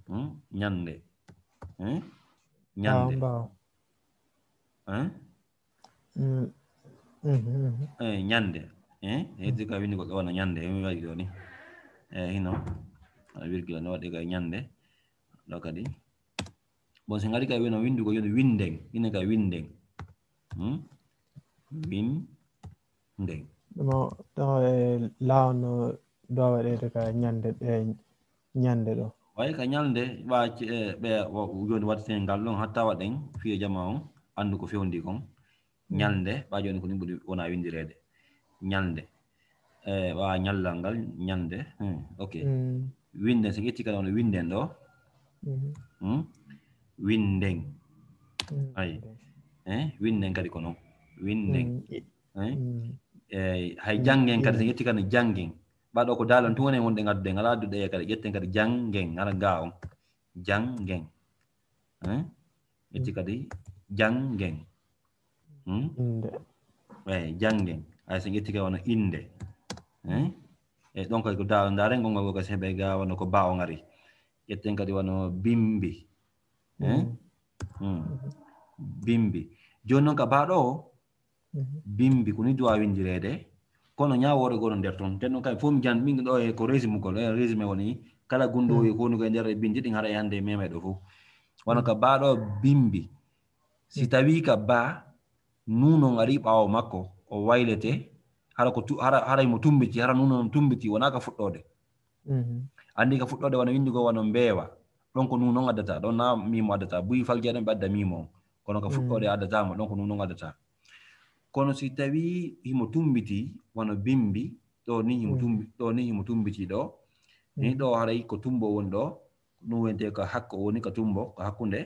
hmm? Ñannde. Eh? Ñannde. Ɓaawo, ɓaawo. Eh? Mm. Mhm, mhm. Eh, ñannde. Eh? Ƴetti ka winndi ko ɗo wano ñannde. Mi waɗi ɗo ni. Eh, hino. Wano virgule no waɗi ka ñannde. Ɗo kadi. Bon, si ngari kay wino winndugo, yo winden. Ine kay winden. Hmm? Winden. Ɗum o, ɗum o, e, laawol no ɗo waɗeede ka ñande, e, ñande ɗo. Way ka ñalnde, ɓa, e, ɓe, o, jooni waɗten ngal ɗon, hatta waɗen fiye jama on, anndu ko fewndi kon. Mm. Ñalnde, ɓa jooni ko ni ɓuri wona winndireede. Ñalnde. E, ɓa ñallal ngal, ñalnde. Hmm, ok. Mm. Winden, so ƴetti kadi wano winden ɗo. Mm. Hmm? Winden. Mm. Ay. Eh, winden kadi ko non. Winden. Mm. Eh? Mm. Eh, hay janngen kadi, so ƴetti kadi janngen. Ɓa ɗo ko daalan tun woni wonde ngaddude, ngala addude e kadi, ƴetten kadi janngen, ngara ga on. Janngen. Eh? Ƴetti kadi janngen. Hmm? Innde. Eyi, janngen. Hay so ƴetti kadi wano innde. Eh? E ɗon kadi ko da-, ndaaren gongol goo kadi, so heɓe ga wano ko ba o ngari. Ƴetten kadi wano bimbi. Eh? Mm. Hmm. Bimbi. Jooni noon ka ba ɗo o, mhm, bimbi, ko ni duwa winndireede. Kono ñaawoore goo no nder toon. Nden noon kadi fof mi jan-, min ɗo e ko résumé gol, e résumé woni Kala gunndooji ko woni ko e nder e binndi ɗin, haray hannde e meme ɗo fof. Wano ka baa ɗo bimbi. Si tawii ka baa, nuun on arii ɓaawo makko, o waylete, hara ko tu-, hara, hara himo tumbiti, hara nuun on tumbiti, wonaa ka fuɗɗoode. Anndi ka fuɗɗoode wano winndi ko wano mbeewa. Ɗon ko nuun on addata, ɗon na miimo addata. Buy falje ɗon ɓe adda miimo on. Kono ka fuɗɗoode addataama, ɗon ko nuun on addata. Kono si tawii himo tumbiti, wano bimbi, ɗo ni himo tumbi-, ɗo ni himo tumbiti ɗo. Ni ɗo haray ko tumbo woni ɗo, ɗum wiyetee ko hakko woni ka tumbo, ko hakkunde.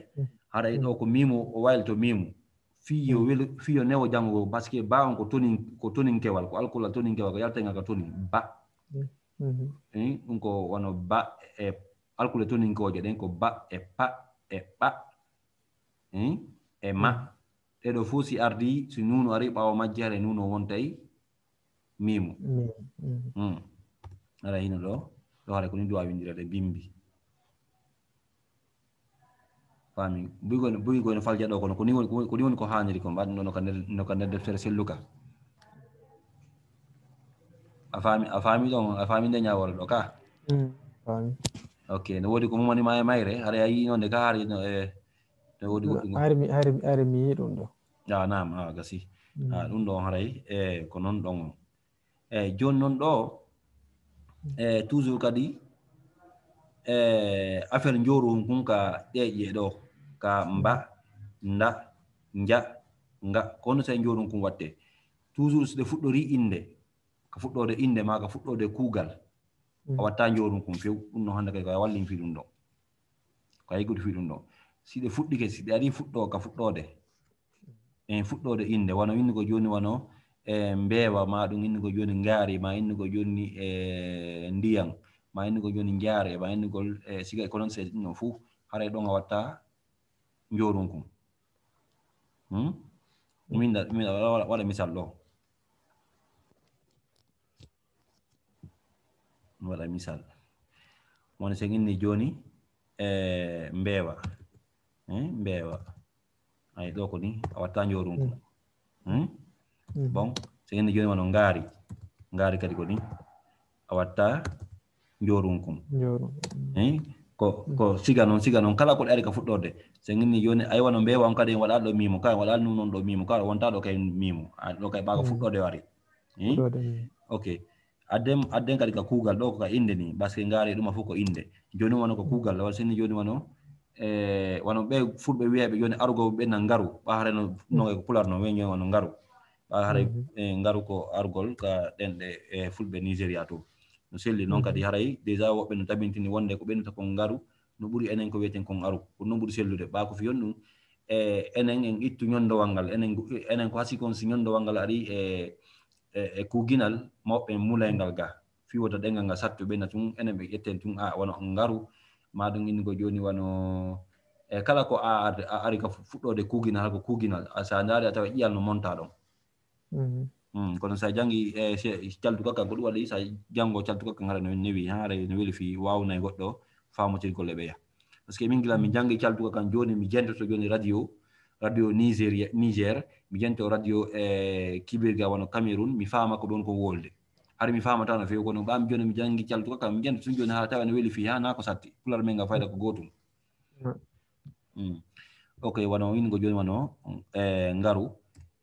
Haray ɗo ko miimu, o waylito miimu. Fii yo welu, fii yo newo janngo, parce que baa on ko tonin-, ko toninkewal, ko alkulal toninkewal, ko yaltengal ka tonin, ba. Eh, ɗum ko wano ba e alkule toninkooje ɗen, ko ba e pa e ɓa. Eh, e ma. Ɗee ɗoo fof si ardii, si nuunu arii ɓaawo majje, haray nuunu o wontay miimu. Miimu, mhm. Hmm. Haray hino ɗo, ɗo haray ko ni duwaa winndirede, bimbi. Faami. Buy ko, buy ko no falja ɗo kono, ko ni woni, ko ni woni ko haaniri ko, mbaɗa ɗum ɗo no ka nder, no ka nder deftere selluka. A faami, a faami ɗon, a faami nde ñaawore ɗo ka? Hmm, faami. Ok, no woodi ko mumani ma e mayre, haray a yii noon nde ka haari no e, no woodi goɗɗum. Haari mi, haari mi, haari mi yii ɗum ɗo. Ah, naam, ah, gasi. Hmm. Ah, ɗum ɗo haray, e, ko noon ɗon. E, jooni noon ɗo, e, toujours kadi, e, affaire njooru hun kun ka ƴeeƴe ɗo, ka mba, nda, nja, nga, kono so e njooru hun kun watte. Toujours so ɗe fuɗɗorii innde, ka fuɗɗoode innde maa ka fuɗɗoode kuugal, a watta njooru hun kun few, ɗum no hannde kadi ko a wallin fii ɗum ɗo. Ko a yiggude fii ɗum ɗo. Si ɗe fuɗɗike, si ɗe arii fuɗɗoo ka fuɗɗoode, en fuɗɗoode innde, wano innugol jooni wano, e, mbeewa, maa ɗum innugol jooni ngaari, maa innugol jooni, e, ndiyan, maa innugol jooni njaare, maa innugol, e, siga e ko non seeɗa ɗum ɗon fof, haray ɗon a watta njoorunkun. Hmm? Min da, min da, waɗa, waɗa misal ɗo. Mi waɗa misal. Woni so en inni jooni, e, mbeewa. Eh, mbeewa. Ay, ɗo ko ni, a watta njoorunkun. Hmm? Bon, so en inni jooni wano ngaari. Ngaari kadi ko ni, a watta njoorunkun. Eh? Ko, ko siga noon, siga noon, kala ko ɗe ari ka fuɗɗorde. So en inni jooni, ay wano mbeewa on kadi en waɗa ɗo miimo, ka en waɗa nun noon ɗo miimo, ka wonta ɗo kay miimo. A, ɗo kay ɓaaga fuɗɗorde o ari. Hmm? Fuɗɗorde, hmm. Ok. Adden, adden kadi ka kuugal ɗo ko ka innde ni, parce que ngaari ɗum a fof ko innde. Jooni wano ko kuugal, wano sinni jooni wano, e, wano ɓe fulɓe wiyeeɓe jooni arugol ɓe na ngaru, ɓa haray no, no ko pular no, wen jooni wano ngaru. Ɓa haray, e, ngaru ko arugol ka ɗenɗe, e, fulɓe Nigeria to. No selli noon kadi haray, déjà woɓɓe no tabintini wonde ko ɓe nata kon ngaru, no ɓuri enen ko wiyeten kon aru. Ko noon ɓuri sellude. Ɓa ko fiyon ɗum, e, enen en ittu ñonndowal ngal. Enen, enen ko hasi kon si ñonndowal ngal ari e, e, e kuuginal, mawɓe en mulay ngal ga. Fii wota ɗengal ngal sattu ɓe na tun, enen ɓe ƴetten tun, a, wano ngaru, maa ɗum innugol jooni wano, e, kala ko a, a, a ari ka fu-, fuɗɗoode kuuginal, haa ko kuuginal. A, so a ndaari a tawa ƴiyal no monta ɗon. Mhm. Mm, kono so a janngi, e, se-, caltuka kan, ko ɗum waɗi so a janngo caltuka kan, haray no newi, haray no weli fii waawnay goɗɗo faamotirgol e ɓeya. Parce que min gila mi janngi caltuka kan jooni, mi jentoto jooni radio, radio Nigeria, Niger, mi jento radio, e, kibirga wano Cameroun, mi faama ko ɗon ko wolde. Hari mi faamata no feewi, kono ɓam jooni mi janngi caltuka kan, mi jento tun jooni haa tawa no weli fii, haa naa ko satti. Pular men nga fayda ko gootum. Mm. Ok, wano innugol jooni wano, e, ngaru,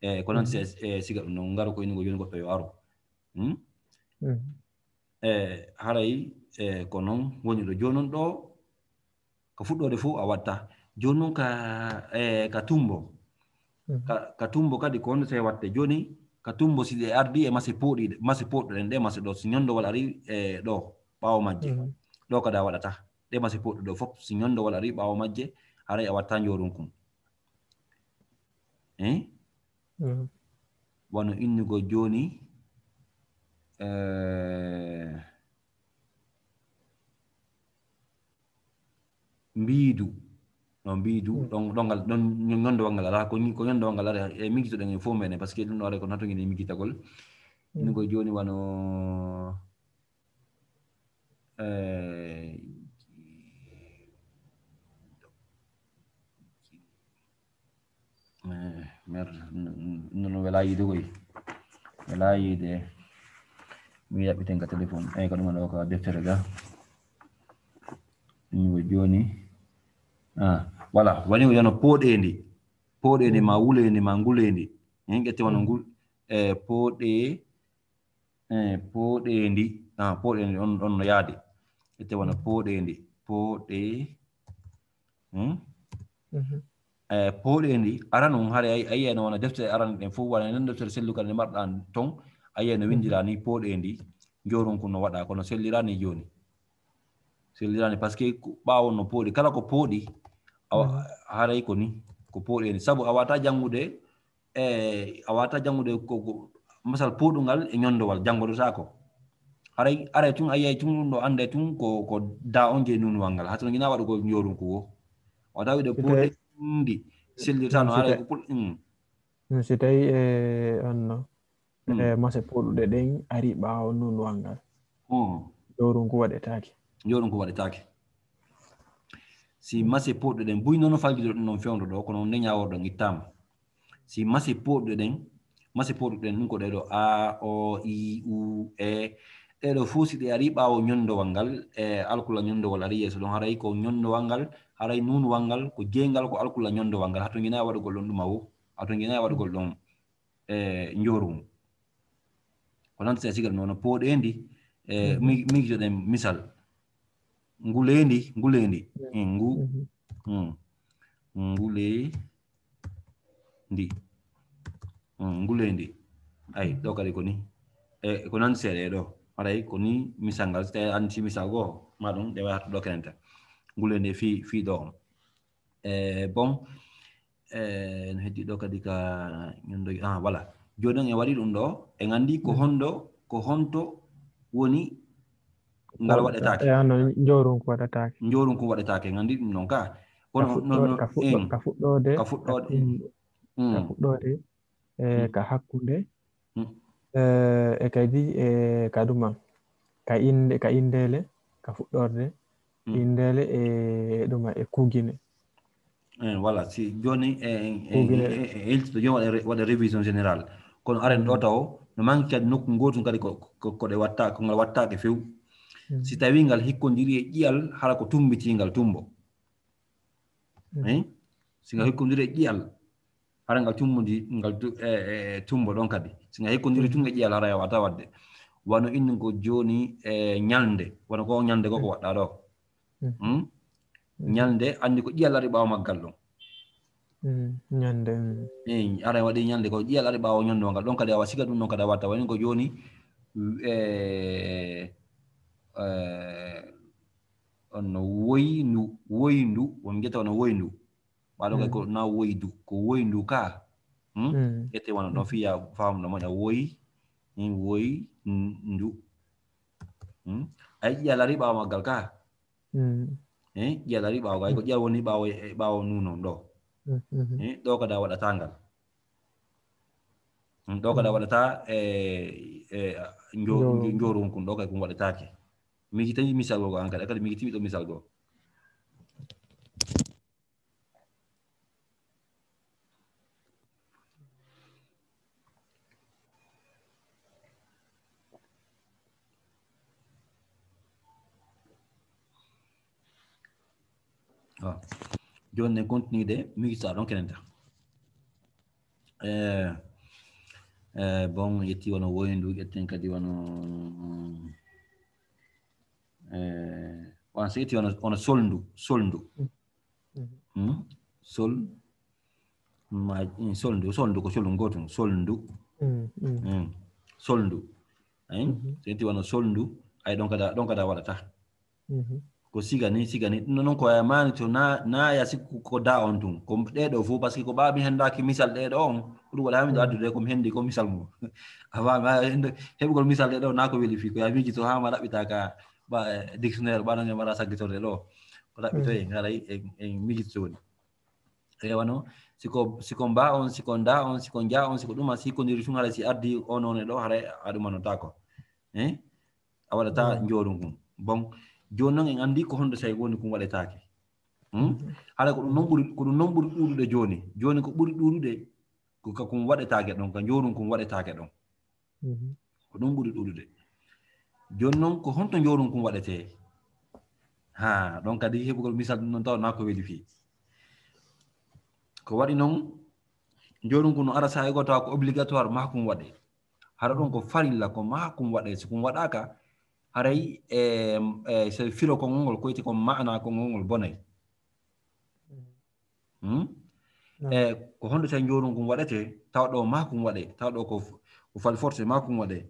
e, ko non se, e, siga ɗum non, ngaru ko innugol jooni goɗɗo yo aru. Hmm? E, haray, e, ko non woni ɗo. Jooni non ɗo, ka fuɗɗoode fof a watta. Jooni non ka, e, ka tumbo. Ka, ka tumbo kadi ko honno tawi watte? Jooni ka tumbo si ɗe ardi e mase pooɗi, mase pooɗɗo ɗen, ɗe mase ɗo, si ñonndowal ari, e, ɗo, ɓaawo majje. Ɗo kadi a waɗata. Ɗe mase pooɗɗo ɗo fof, si ñonndowal ari ɓaawo majje, haray a watta njoorunkun. Eh? Wano innugol jooni, eh, mbiidu. No mbiidu, ɗon, ɗon ngal, ɗon ñonndowal ngal alaa, ko, ko ñonndowal ngal alaa, e miijitoɗen e fof meɗen, parce que ɗum ɗo haray ko natugini miijitagol. Innugol jooni wano, eh, Eh, mer, n-, n-, no welaa yiide koy. Welaa yiide. Mi yaɓɓiten ka téléphone. Eyi, ko ɗum ɗo ka deftere ga. Jooni, ah, voilà, woni wiyano pooɗeendi. Pooɗeendi ma wuleendi ma nguleendi. Hen ƴette wano ngul, e pooɗe, e pooɗeendi, ah, pooɗeendi on, on no yaadi. Ƴette wano pooɗeendi, pooɗe, hmm? E pooɗeendi, aran on, hare ay, ayiyay no wona defte aran ɗen fof, wona nden deftere sellugal nde marɗa ton, ayiyay no winndira ni pooɗeendi, njoorunku no waɗa, kono sellira ni jooni. Sellira ni, parce que ko ɓaawo no pooɗi, kala ko pooɗi, awa, haray ko ni, ko pooɗeendi. Sabu a wata janngude, e, a wata janngude ko, ko, masal pooɗungal e ñonndowal, janngodotaako. Haray, aray tun, ayiyay tun, ɗum ɗo annday tun ko, ko da on je nunuwal ngal. Hato ngina waɗugol njoorunku wo. Wata wiide pooɗeendi, sellirta no, haray ko pul-, mm. Mm, si tawi, e, on no, e, mase pooɗuɗe ɗen ari ɓaawo nunuwal ngal. Mm. Njoorunku waɗetaake. Njoorunku waɗetaake. Si mase pooɗuɗe ɗen, buy noon no faljidoɗen noon fewndo ɗo, kono nde ñaaworɗon ittaama. Si mase pooɗuɗe ɗen, mase pooɗuɗe ɗen, ɗum ko ɗee ɗo A, O, I, U, E, ɗee ɗo fof si ɗe ari ɓaawo ñonndowal ngal, e alkula ñonndowal ari yeeso ɗon, haray ko ñonndowal ngal, haray nunuwal ngal, ko jeyngal ko alkula ñonndowal ngal, hato ngina waɗugol ɗon ɗuma wo, hato ngina waɗugol ɗon, e, njooru ngu. Ko noon si a sigal noon pooɗeendi, e, mi-, miijoɗen misal. Nguleendi, nguleendi. Mm, ngu-, mm. Nguleendi. Mm, nguleendi. Ay, ɗo kadi ko ni. E, ko noon seeɗa e ɗo. Haray ko ni misal ngal, si tawi a anndi misal goo, ma ɗum, ɗe wayata ɗo kenenta. Nguleendi fii, fii ɗo on. E, bon, e, no heddi ɗo kadi ka ñondo, ah, voilà. Jooni noon en waɗi ɗum ɗo, en anndi ko honɗo, ko honto woni ngal waɗetaake. E, ano, njoorunku waɗetaake. Njoorunku waɗetaake, en anndi ɗum noon ka. Kono, ka fuɗɗoode, no, no, ka fuɗɗo-, en. Ka fuɗɗoode, ka fuɗɗoode, mm. Ka fuɗɗoode, e, mm, ka hakkunde, mm, e, e kadi, e, ka ɗuma, ka innde, ka inndeele, ka fuɗɗorde, mm, inndeele e, e ɗuma, e kuugine. Eh, voilà, si jooni, e, en, en, kuugine, en, en yiltito jooni waɗa re-, waɗa révision générale. Kono aren ɗo, mm, taw, no manki kadi nokku ngootu kadi ko, ko, ko ɗe watta, ko ngal wattaake few. Mm. Si tawi ngal hikkondiri e ƴiyal, hara ko tumbitingal tumbo. Mm. Eh? Si ngal hikkondiri e ƴiyal, hara ngal tummbodi, ngal tu-, e, e, e tummbo ɗon kadi. Si ngal hikkondiri tun e ƴiyal, hara yawata waɗde. Wano innu ko jooni, e, ñalnde. Wano ko ñalnde ko, ko waɗɗa ɗo. Mm. Hmm? Mm. Ñalnde, anndi ko ƴiyal ari ɓaawo maggal ɗon. Mm, ñalnde, mm. Eyi, hara waɗi ñalnde ko ƴiyal ari ɓaawo ñonndo ngal. Ɗon kadi awa siga ɗum ɗon kadi a watta. Wano ko jooni, e, e, on no woyndu, woyndu, on jetta wano woyndu. Ɓaaɗo kay ko na woydu, ko woyndu ka. Hmm? Mm. Ete wano ɗon fiya faamno moƴƴa woy, hmm, woy, n-, ndu. Hmm? Ay, ƴiyal ari ɓaawo maggal ka. Mm. Eh, ƴiyal ari ɓaawo, ay ko ƴiyal woni ɓaawo, e ɓaawo nuno ɗo. Mm, mm. Eh, ɗo kada waɗata ngal. Hmm, ɗo kada waɗata, e, e, njo-, njo-, njoorun kun, ɗo kay kun waɗataake. Miiji tan misal goo an kadi, kadi miiji timi ɗo misal goo. Ah. Jooni en continue de, miiji sa ɗon kenen tan. Eh, eh, bon, yetti wano woyndu, yetten kadi wano, eh, wan so yetti wano, wano solndu, solndu. Mm. Hmm? Sol, ma, mm, solndu, solndu ko solndu ngootu, solndu. Mm, mm. Mm. Solndu. Ayi? Mhm. So yetti wano solndu, ay ɗon kada, ɗon kada waɗata. Mhm. Ko siga ni, siga ni. Ɗum noon ko e maani to na, na ya sikku ko da on tun. Ko ɗee ɗo fof, parce que ko ɓaaɓi henndaaki misal ɗee ɗo on. Ko ɗum waɗa min ɗo addude ko mi henndi ko misal mum. Awa, ma hennde, heɓugol misal ɗee ɗo na ko weli fii. Ko ya miiji to haa ma ɗaɓɓita ka ba, eh, dictionnaire, ɓaɗo nge mbaɗa saggitorde ɗo. Ko ɗaɓɓitoye, ngaray en, en miijito woni. E wano, siko, siko mba on, siko nda on, siko nja on, siko ɗuma, si ko ndiri tun haray si addi o noone ɗo, haray a ɗumanotaako. Eh? A waɗata njooru ngun. Bon, jooni noon en anndi ko honɗo tawi woni kun waɗetaake. Hmm? Haray ko ɗum noon ɓuri, ko ɗum noon ɓuri ɗuuɗude jooni. Jooni ko ɓuri ɗuuɗude, ko ka kun waɗetaake ɗon, ka njooru kun waɗetaake ɗon. Mhm. Ko ɗum ɓuri ɗuuɗude. Jooni noon, ko honto njooru kun waɗetee? Ha ɗon kadi heɓugol misal ɗum noon taw na ko weli fii. Ko waɗi noon, njooɗum ko no ara saha e goo tawa ko obligatoire, maa ko ɗum waɗee. Hara ɗum ko farilla, ko maa ko ɗum waɗee. Si ko ɗum waɗaaka, haray, e, e, so firo konngol ngol, ko wiyetee ko maana konngol ngol bonay. Hmm? E, ko honɗum tawi njooɗum ko ɗum waɗetee, tawa ɗo maa ko ɗum waɗee, tawa ɗo ko, ko fal forcé maa ko ɗum waɗee.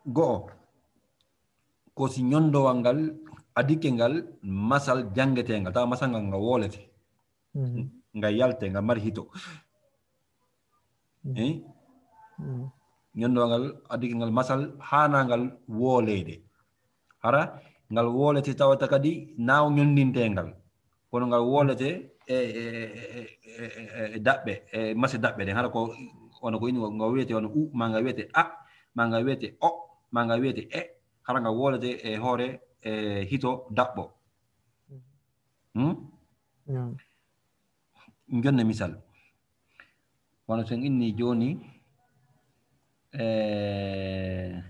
Go'o, ko si ñonndowal ngal adike ngal masal janngeteengal, tawa masal ngal ngal woolete, ngal yalte, ngal mari hito. Eh? Ñonndowal ngal adike ngal masal haanangal wooleede. Hara ngal woolete tawata kadi naaw ñonndinteengal. Kono ngal woolete e, e, e, e, e, e daɓɓe, e mase daɓɓe ɗen. Hara ko wano ko ini, ngal wiyete wano u, maa ngal wiyete a, maa ngal wiyete o, maa ngal wiyete e. Hara ngal woolete e hoore, e hito daɓɓo. Hmm? Jonne misal. Wano sen inni jooni, eh,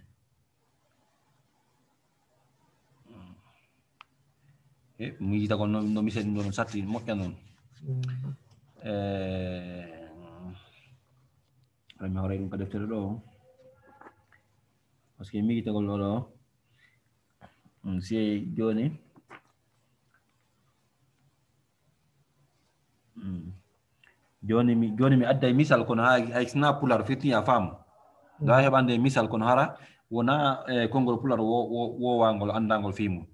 eh, mi yita ko no, no misal ɗum ɗon satti moƴƴa noon. Eh, mi hooray ɗum ka deftere ɗo. Parce que mi yita ko ɗo ɗo. Mm, si jooni. Mm. Jooni mi, jooni mi adday misal kono ha, hay sina pular firti a faamu. Nga heɓande misal kono hara wona, eh, konngol pular wo, wo, wowangol anndangol fii mum.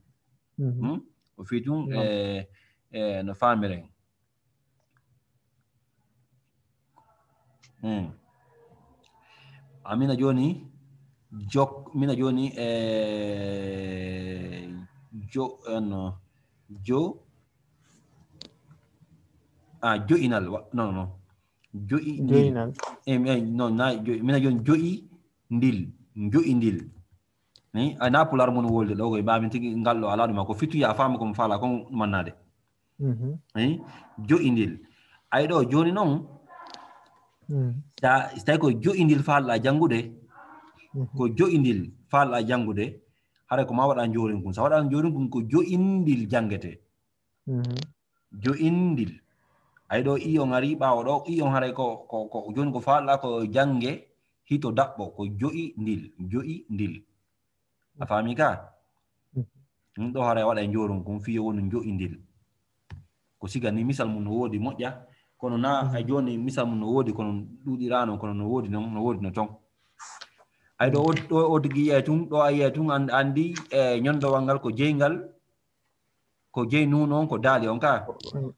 Hmm? O fii tun, eh, eh, no faamiren. Hmm. Amina jooni, jok, mina jooni, eh, jo, eh, no, jo, ah, jo'inal, wa-, non, non. Jo'i ndil. Jo'inal. Eh, eh, non, na, jo-, mina jooni jo'i ndil, jo'i ndil. Eh, a na pular mun wolde ɗo, koye mbaamin tigi ngal ɗo alaa ɗum, ko fittuya a faama ko mo faala kon ɗum annade. Eh, jo'i ndil. Ay ɗo jooni non, ta, si tawi ko jo'i ndil faalɗa janngude, ko jo'i ndil faalɗa janngude, haray ko ma waɗa njoorin kun. Sa waɗa njoorin kun, ko jo'i ndil janngete. Jo'i ndil. Ay ɗo i on ari ɓaawo ɗo, i on haray ko, ko, ko jooni ko faalɗa ko jannge hito daɓɓo, ko jo'i ndil, jo'i ndil. A faami ka? Ɗum ɗo haray waɗa e njoorum kun, fii yo wonu jo'i ndil. Ko siga ni misal mun no woodi moƴƴa, kono na ay jooni misal mun no woodi, kono ɗuuɗiraano, kono no woodi non, no woodi no ton. Ay ɗo o, ɗo o tigi yi'ay tun, ɗo a yi'ay tun, an-, anndi, e ñonndowal ngal ko jeyngal, ko jey nuun on, ko daali on ka?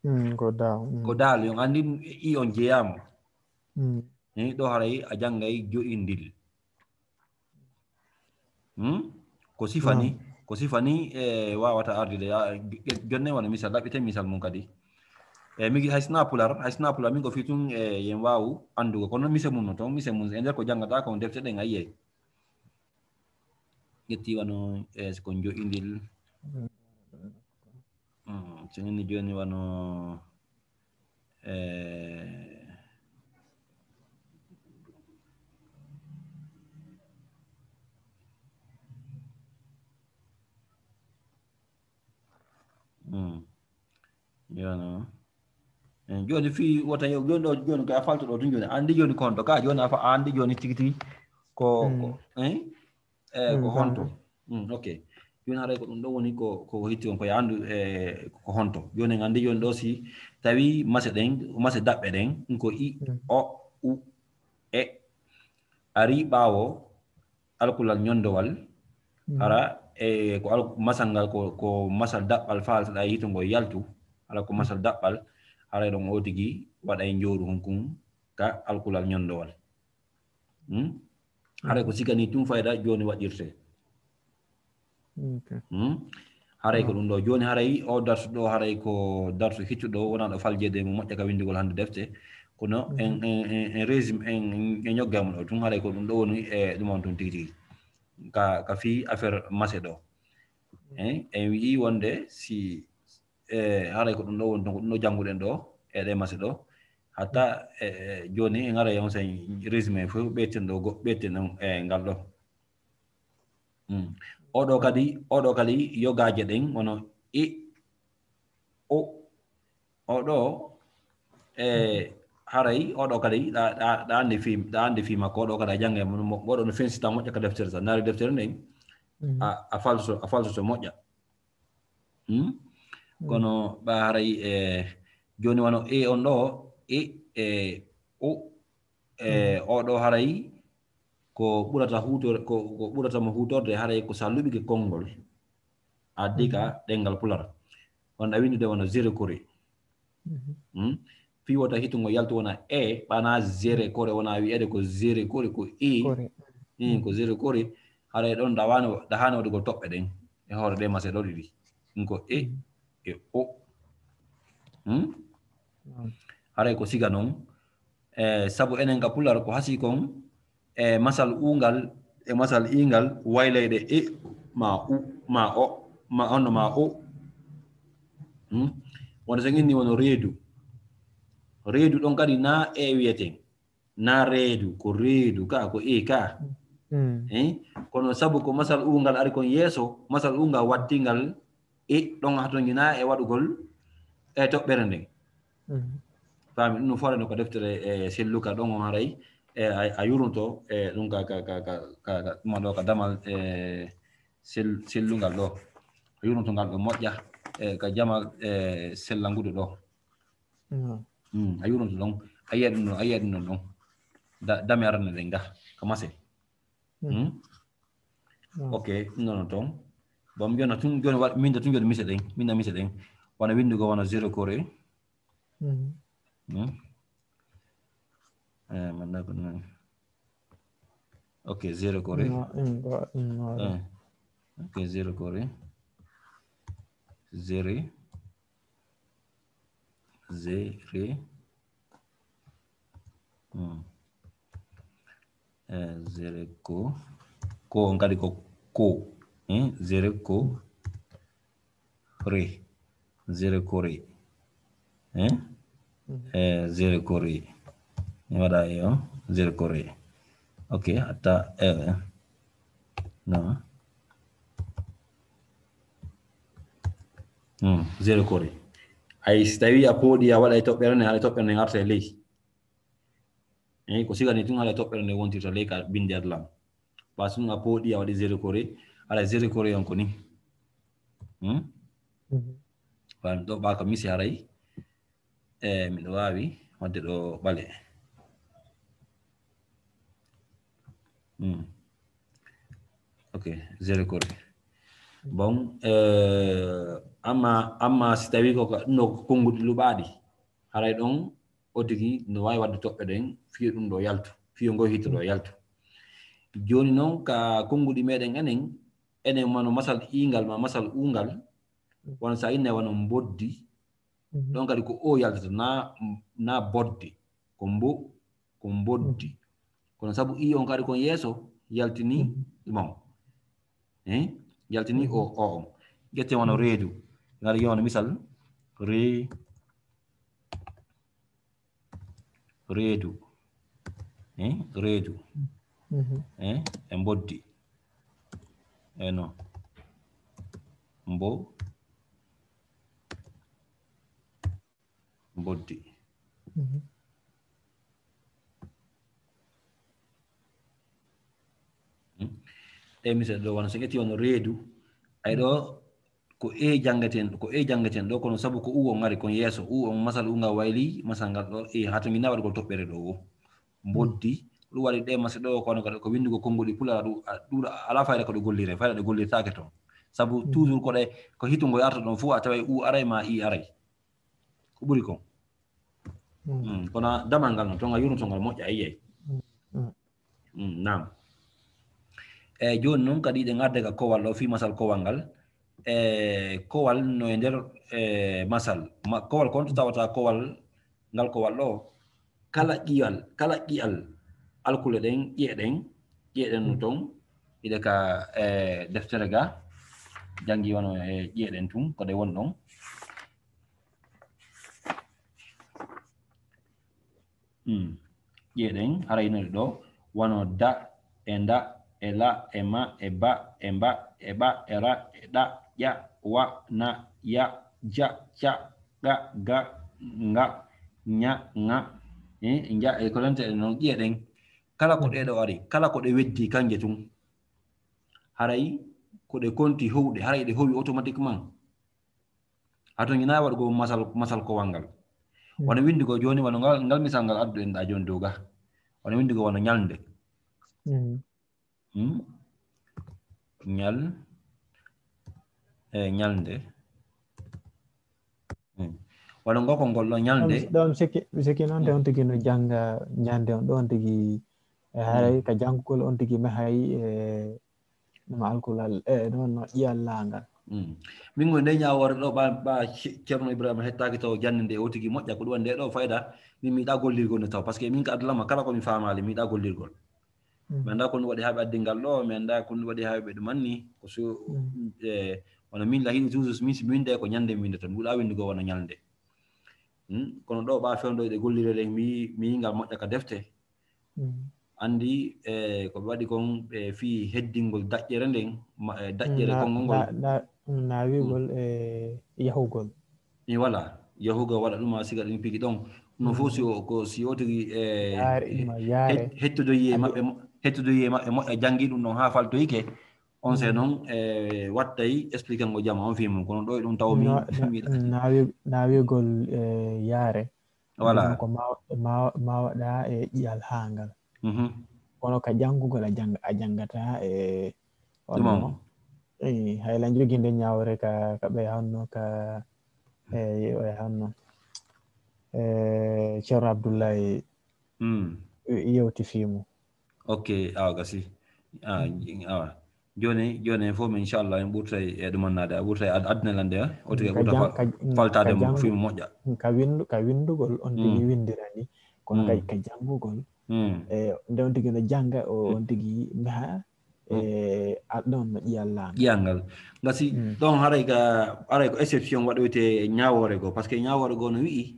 Mm, ko da-, mm. Ko daali on, anndi i on jeyaama. Mm. Ni ɗo haray a janngay jo'i ndil. Hmm? Ko sifa ni, ko sifa ni, e, waawata ardude. Ya, ge-, jonne wano misal, ɗaɓɓite misal mun kadi. E, mi gi-, hay sina pular, hay sina pular, min ko fii tun, e, yen waawu anndugo. Kono mise mun no ton, mise mun, e nder ko janngata ko defte ɗen a yi'ay. Ƴetti wano, e, ko jo'i ndil. Mm, so inni jooni wano, eh, mm, jooni, eh, jooni fii wota yo, jooni ɗo, jooni ko a falto ɗo tun jooni. Anndi jooni ko honto ka, jooni a fa-, anndi jooni tigi tigi ko, ko, eh? Eh, ko honto? Mm, ok. Jooni haray ko ɗum ɗo woni ko, ko hitti on ko yaandu, eh, ko honto. Jooni en anndi jooni ɗo si tawi mase ɗen, mase daɓɓe ɗen, ko i, o, u, e, ari ɓaawo alkulal ñonndowal, hara, e, ko al-, masal ngal ko, ko masal daɓɓal faaltoɗaa yiite ngol yaltu, hara ko masal daɓɓal, haray ɗon o tigi waɗay njooru hunkun ka alkulal ñonndowal. Hmm? Haray ko siga ni tun fayda jooni waɗirte. Ok. Hmm? Haray ko ɗum ɗo. Jooni haray o darsu ɗo, haray ko darsu hiccuɗo, wonaa ɗo faljeede mo moƴƴa ka winndugol hannde defte. Kono en, en, en, en résumé, en, en, en ñoggay mo ɗo tun. Haray ko ɗum ɗo woni e ɗum on tun tigi tigi. Ka, ka fii affaire mase ɗo. En, en wi'i wonde si, e, haray ko ɗum ɗo woni, donc ɗum ɗo jannguɗen ɗo, e ɗe mase ɗo. Hatta, e, e, jooni en aray on sen résumé fof, ɓeyten ɗo go-, ɓeyten on, e, ngal ɗo. Hmm. Oɗo kadi, oɗo kadi yogaaje ɗen wono i, o, oɗo, e haray oɗo kadi ɗa, ɗa, ɗa anndi fii, ɗa anndi fii makko, oɗo kadi a jannga mo, mo, oɗo no fensita moƴƴa ka deftere sa. Naari deftere nden, a, a faltoto, a faltoto moƴƴa. Hmm? Kono ɓa haray, e, jooni wano e on ɗo, e, e, o, e, oɗo haray ko ɓurata huutor-, ko, ko ɓurata mo huutorde haray ko sa luɓike konngol. Addi ka ɗemngal Pular. On a winndude wano zéro kore. Hmm? Fii wota hitungo yaltu wona e, ɓana zéro kore, wona wi'ede ko zéro kore, ko e. Kore. Hmm, ko zéro kore. Haray ɗon da wano, da haani waɗugol toɓɓe ɗen. E hoore ɗe mase ɗo ɗiɗi. Ɗum ko e, e o. Hmm? Haray ko siga non. E, sabu enen ka Pular ko hasii kon, e masal uungal, e masal iingal, wayleyɗe e ma u, ma o, ma on, ma o. Hmm? Wonde so en inni wono reedu. Reedu ɗon kadi na e wiyeten. Na reedu, ko reedu ka, ko e ka. Hmm. Eh? Kono sabu ko masal uungal ari kon yeeso, masal uungal wattingal e ɗon hatonjina e waɗugol e toɓɓere nden. Mhm. Faami ɗum no foore no ko deftere e selluka ɗon on haray e a, a yurunto e ɗum ka, ka, ka, ka, ka, ka, ɗuma ɗo ka damal e sel-, sellungal ɗo. A yurunto ngal ɗo moƴƴa e ka jamal e sellangude ɗo. Mhm. Mm, a yurunto ɗon, a yiya ɗum ɗon, a yiya ɗum ɗon ɗon. Da-, dame arane ɗen ga, ka mase. Mhm. Hmm? Mhm. Ok, ɗum noon toon. Bon, mi jonna tun, joni wa-, min da tun joni mise ɗen, min da mise ɗen. Wona winndugo wona zéro kore. Mhm. Hmm? Eh, man da ko non. Ok, zéro kore. No, in ba, in no. Eh. Ok, zéro kore. Zéro. Zéro. Hmm. Eh, zéro ko. Ko on kadi ko ko. Eh, zéro ko. Re. Zéro ko re. Eh? Mhm. Eh, zéro ko re. Mi waɗa e o, zéro ko re. Ok, atta, eh, no. Hmm, zéro kore. Ay, si tawi a pooɗi a waɗa e toɓɓere nden, haɗa toɓɓere nden arta e ley. Eyi, ko sigani tun haɗa toɓɓere nden wontirta ley ka bindi Adlam. Ɓa si ɗum a pooɗi a waɗi zéro kore, haɗa zéro kore on ko ni. Hmm? Mhm. Ɓa ɗo ɓa ka mise haray. E, miɗo waawi waɗde ɗo ɓale. Hmm. Ok, zéro kore. Bon, eh, amma, amma si tawi ko ka, no ko konnguɗi luɓaaɗi, haray ɗon o tigi no waawi waɗde toɓɓe ɗen, fii ɗum ɗo yaltu, fii ngo hitto ɗo yaltu. Jooni noon, ka konnguɗi meɗen enen, enen wano masal iingal ma masal uungal, wano sa inna wano mboddi, Mhm. Ɗon kadi ko o yaltata, na, na bodde. Ko mbo, ko mboddi. Mhm. Kono sabu i on kadi kon yeeso, yaltini Mhm. imam. Eh? Yaltini o, Mhm. o on. Ƴette wano Mhm. reedu. Ngari yo wano misal. Re-, reedu. Eh? Reedu. Mhm. Eh? E mboddi. Eh, no. Mbo-, mboddi. Mhm. Hmm? E misal ɗo wano, so ƴetti wano reedu, ay ɗo ko e janngeten, ko e janngeten ɗo, kono sabu ko u on ngari kon yeeso, u on masal u ngal wayli, masal ngal ɗo, e hato mi na waɗugol toɓɓere ɗo o. Mboddi, ɗum waɗi ɗe mase ɗo, kono kadi ko winndugo konnguɗi Pulaar, ɗum, a, ɗum alaa fayda ko ɗe gollire, fayda ɗe gollirtaake toon. Sabu Mhm. toujours ko ɗe, ko hitungo arta ɗon fof, a taway u aray ma i aray. Ko ɓuri kon. Mm. Mm, kono damal ngal noon, to ngal yurnoto ngal moƴƴa, a yiyay. Mm, mm. Mm, naam. Eeyi, jooni noon kadi eɗen arde ka kowal ɗo, fii masal kowal ngal. E kowal no e nder, e masal. Ma-, kowal kon to tawata kowal, ngal kowal ɗo, kala ƴi'al, kala ƴi'al alkule ɗen, ƴi'e ɗen, ƴi'e ɗen no Mm. toon, hiɗe ka, e deftere ga, janngi wano e ƴi'e ɗen tun, ko ɗe woni ɗon. Hmm. Ƴeeɗen, haray no ɗo, wano da, e nda, e la, e ma, e ba, e mba, e ɓa, e ra, e ɗa, ƴa, wa, na, ya, ja, ca, qa, ga, nga, ña, ŋa, e nja, e ko nanndi e noon, ƴiye ɗen. Kala ko ɗee ɗoo ari, kala ko ɗe weddi, kannje tun, haray ko ɗe konti howɗe, haray ɗe howi automatiquement. Hato ñina waɗugol masal, masal kowal ngal. Wano winndi ko jooni, wano ngal, ngal misal ngal adduɗen ɗaa jooni dow ga. Wano winndi ko wano ñalnde. Hmm? Ñal, e ñalnde. Hmm. Wano ngo ko ngol ɗoo ñalnde. Ɗon, ɗon sikki, sikki noon de on tigi no jannga ñande on ɗon tigi, e haray ka janngugol on tigi mahay, e ɗum alkulal, e ɗum no ƴiyal laangal. Mm. Min ngon nde ñaawoore ɗoo, ɓa, ɓa Ce-, Ceerno Ibrahima hettaaki taw jannde nde o tigi moƴƴa, ko ɗum waɗi nde ɗoo fayda, min mi yiɗaa gollirgol nde taw, parce que min ka adlama kala ko mi faamaali, mi yiɗaa gollirgol. Mm. Mi anndaa ko ɗum waɗi haa ɓe addi ngal ɗoo, mi anndaa ko ɗum waɗi haa ɓe ɗum anni, ko so, e, wano min la hiɗi toujours, min si mi winnde ko ñande mi winndata, mi ɗuɗaa winndugo wano ñalnde. Mm. Kono ɗoo ɓa fewndo ɗe golliree ɗen, mi, mi yii ngal moƴƴa ka defte. Mm. Anndi, e, ko ɓe waɗi kon, e, fii heddingol daƴƴere nden, ma, e, daƴƴere na, konngol ngol. Na, na, na wi'ugol, mm, e, yahugol. E, voilà, yahugol waɗa ɗum a siga ɗin pigi ɗon. No fof si o, ko si o tigi, e, yaare, e, ima yaare. Het-, hettodoyi e maɓɓe mo-, hettodoyi e maɓɓe moƴƴa janngi ɗum ɗon haa faltoyike. On se, mm, noon, e, wattay expliquer ngo jama on fii mum. Kono ɗoo e ɗum taw mi, na, na, mi na wi-, na wi'ugol, e, yaare. Voilà. Ɗum ko ma, ma, ma waɗa e ƴiyal haa ngal. Mhm. Kono ka janngugol a jang-, a janngata e ɗum on. E, hay la joginde ñaawre ka, ka ɓe hanno ka, e, ɓe hanno. E, Ceerno Abdullahi, mm, yewti fii mum. Ok, awa gasi. Ah, mm, awa. Jooni, jooni en fof, inchallah, en ɓurtay e ɗumannaade, a ɓurtay ad-, addinal annde, eh? O tigi ka ɓurta jang-, fa-, ka, mm, faltaade ka mo, jang-, fii mo moƴƴa. Ka winndu-, ka winndugol on tigi, mm, winndirani, kono, mm, ka, ka janngugol, mm, e, nde on tigi no jannga, o, mm, on tigi maha, mm, e, a-, ɗon no ƴiyal laangal. Ƴiyal ngal. Ngasi, mm, ɗon haray ka, haray ko exception waɗoyte ñaawoore goo, parce que ñaawoore goo no wi'i,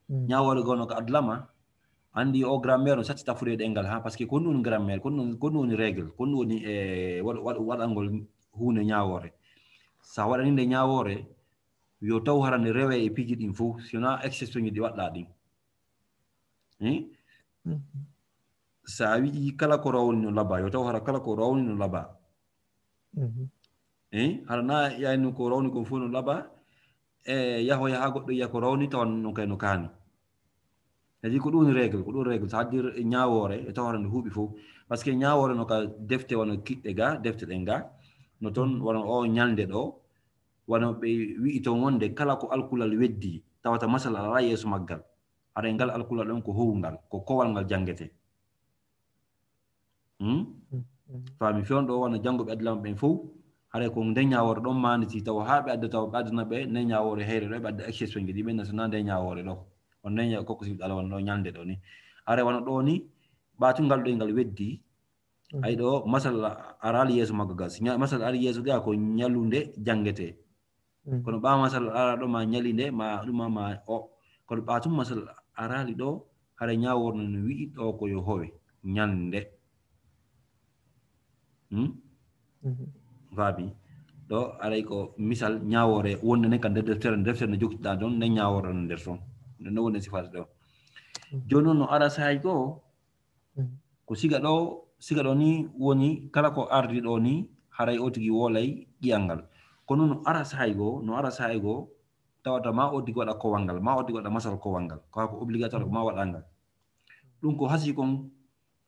mm, ñaawoore goo no ko adlama, Anndi o grammaire no satti tafude ɗemngal, ha, parce que ko ɗum woni grammaire, ko ɗum, ko ɗum woni règle, ko ɗum woni, e, waɗ-, waɗ-, waɗangol huunde ñaawoore. So a waɗanii nde ñaawoore, yo taw hara nde rewee e piiji ɗin fof, si wonaa exception ji ɗi waɗɗaa ɗin. Hein? Mhm. So a wi'i kala ko rawni no laba, yo taw hara kala ko rawni no laba. Mhm. Eh, hara na yani ko rawni kon fof no laba, e yaho yaha goɗɗo yiya ko rawni tawa non kay no kaani. Kadi ko ɗum règle, ko ɗum règle, c'est-à-dire ñaawoore e tawara nde huuɓi fof. Parce que ñaawoore no ka defte wano kiɗɗe ga, defte ɗen ga, no toon wano o ñalnde ɗo, wano ɓe wi'i toon wonde kala ko alkulal weddi, tawata masal alaa yeeso maggal. Haray ngal alkulal ɗon ko howungal, ko kowal ngal janngete. Hmm? Mm, mm. Faami, fewndo o wano jannguɓe adlama ɓen fof, haray ko nden ñaawoore ɗon maanditi tawa haa ɓe adda, tawa ɓe addana ɓe nden ñaawoore heyre ɗo, ɓe adda exception ji ɗi ɓen, so na nden ñaawoore ɗo. On nden ña-, kokko si ɗala wano ɗo ñalnde ɗo ni. Haray wano ɗo ni, ɓaatungal ɗo ngal weddi. Mm. Ay ɗo, masal araali yeeso maggo gas. Ña-, masal ari yeeso ga ko ñalunde janngete. Mm. Kono ɓaa masal ara ɗo ma ñali nde, ma ɗuma ma o. Kono ɓaa tun masal araali ɗo, hara ñaawoore no wi'i ɗo ko yo howe, ñalnde. Hmm? Mhm. Faabi. Ɗo aray ko misal ñaawoore wonde nden ka nder deftere, deftere no jokkiɗaa ɗon, nden ñaawoore no nder ton. Nden no woni sifaade ɗo. Mhm. Jooni noon no ara saa'i goo, Mm. Ko siga ɗo, siga ɗo ni woni kala ko ardi ɗo ni, haray o tigi wolay ƴi'al ngal. Kono no ara saa'i goo, no ara saa'i goo, tawata ma o tigi waɗa kowal ngal, ma o tigi waɗa masal kowal ngal. Ko haa ko obligatoire ko ma waɗa ngal. Ɗum ko hasii kon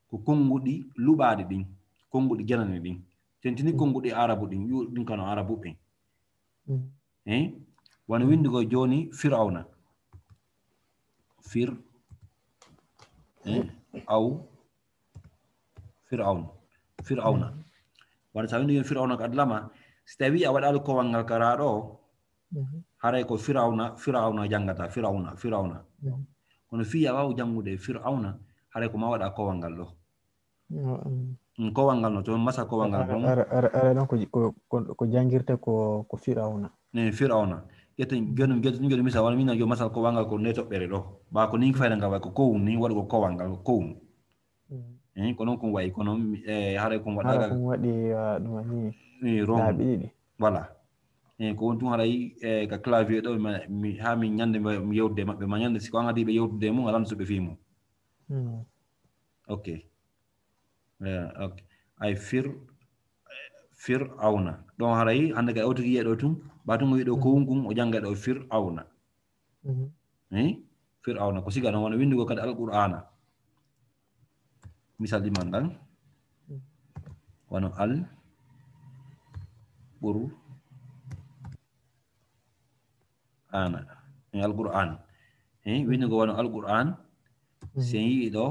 ko konnguɗi luɓaaɗi ɗin, konnguɗi janani ɗin. Tentini konnguɗi Arabu ɗin, yu-, ɗin kano Arabu ɓen. Mm. Eh? Wano winndi ko jooni Firawna. Fir, eh? Aw. Firawna. Firawna. Mm. Wano so a winndi jooni Firawna ko adlama, si tawii a waɗaali kowal ngal ka raa ɗo, mhm, haray ko Firawna, Firawna janngata, Firawna, Firawna. Mm. Kono fii a waawa janngude Firawna, haray ko ma waɗa kowal ngal ɗo. Yo, mm. Mm, kowal ngal no, to masa kowal ngal ɗon. Ara, ara, ara ɗon ko, ko, ko, ko janngirte ko, ko Firawna. Ne, Firawna. Ƴetten, mm, jooni, jooni, jooni misal, wano min na jooni masal kowal ngal ko nde toɓɓere ɗo. Ba ko ni fayda ngal waɗi ko kowun ni, waɗi ko kowal ngal ko kowun. Mm. Eyi, ko noon kon wayi, kono mi- e haray kon hara waɗaaka kon waɗi, ah, ɗum ni, eh, wrong. Laabi ɗiɗi. Voilà. Eyi, ko won tun haray, e ka clavier ɗo, mi- mi- haa min ñande mi mi yewtude e maɓɓe, ma ñande si ko an adii ɓe yewtude e mum, alan so ɓe fii mum. Mm. Ok. Eh, ok. Ay fir fir awna ɗon haray hannde kay o tigi yiya ɗo tun, ɓa tun o wiɗo ko wun kun o jannga ɗo fir awna. Mhm. Eh? Fir awna ko siga noon wano winndugol kadi alqur'ana. Misal ɗi man ɗan wano al qur ana, e alqur'an. Eh, winndugol wano alqur'an. Si en yii ɗo,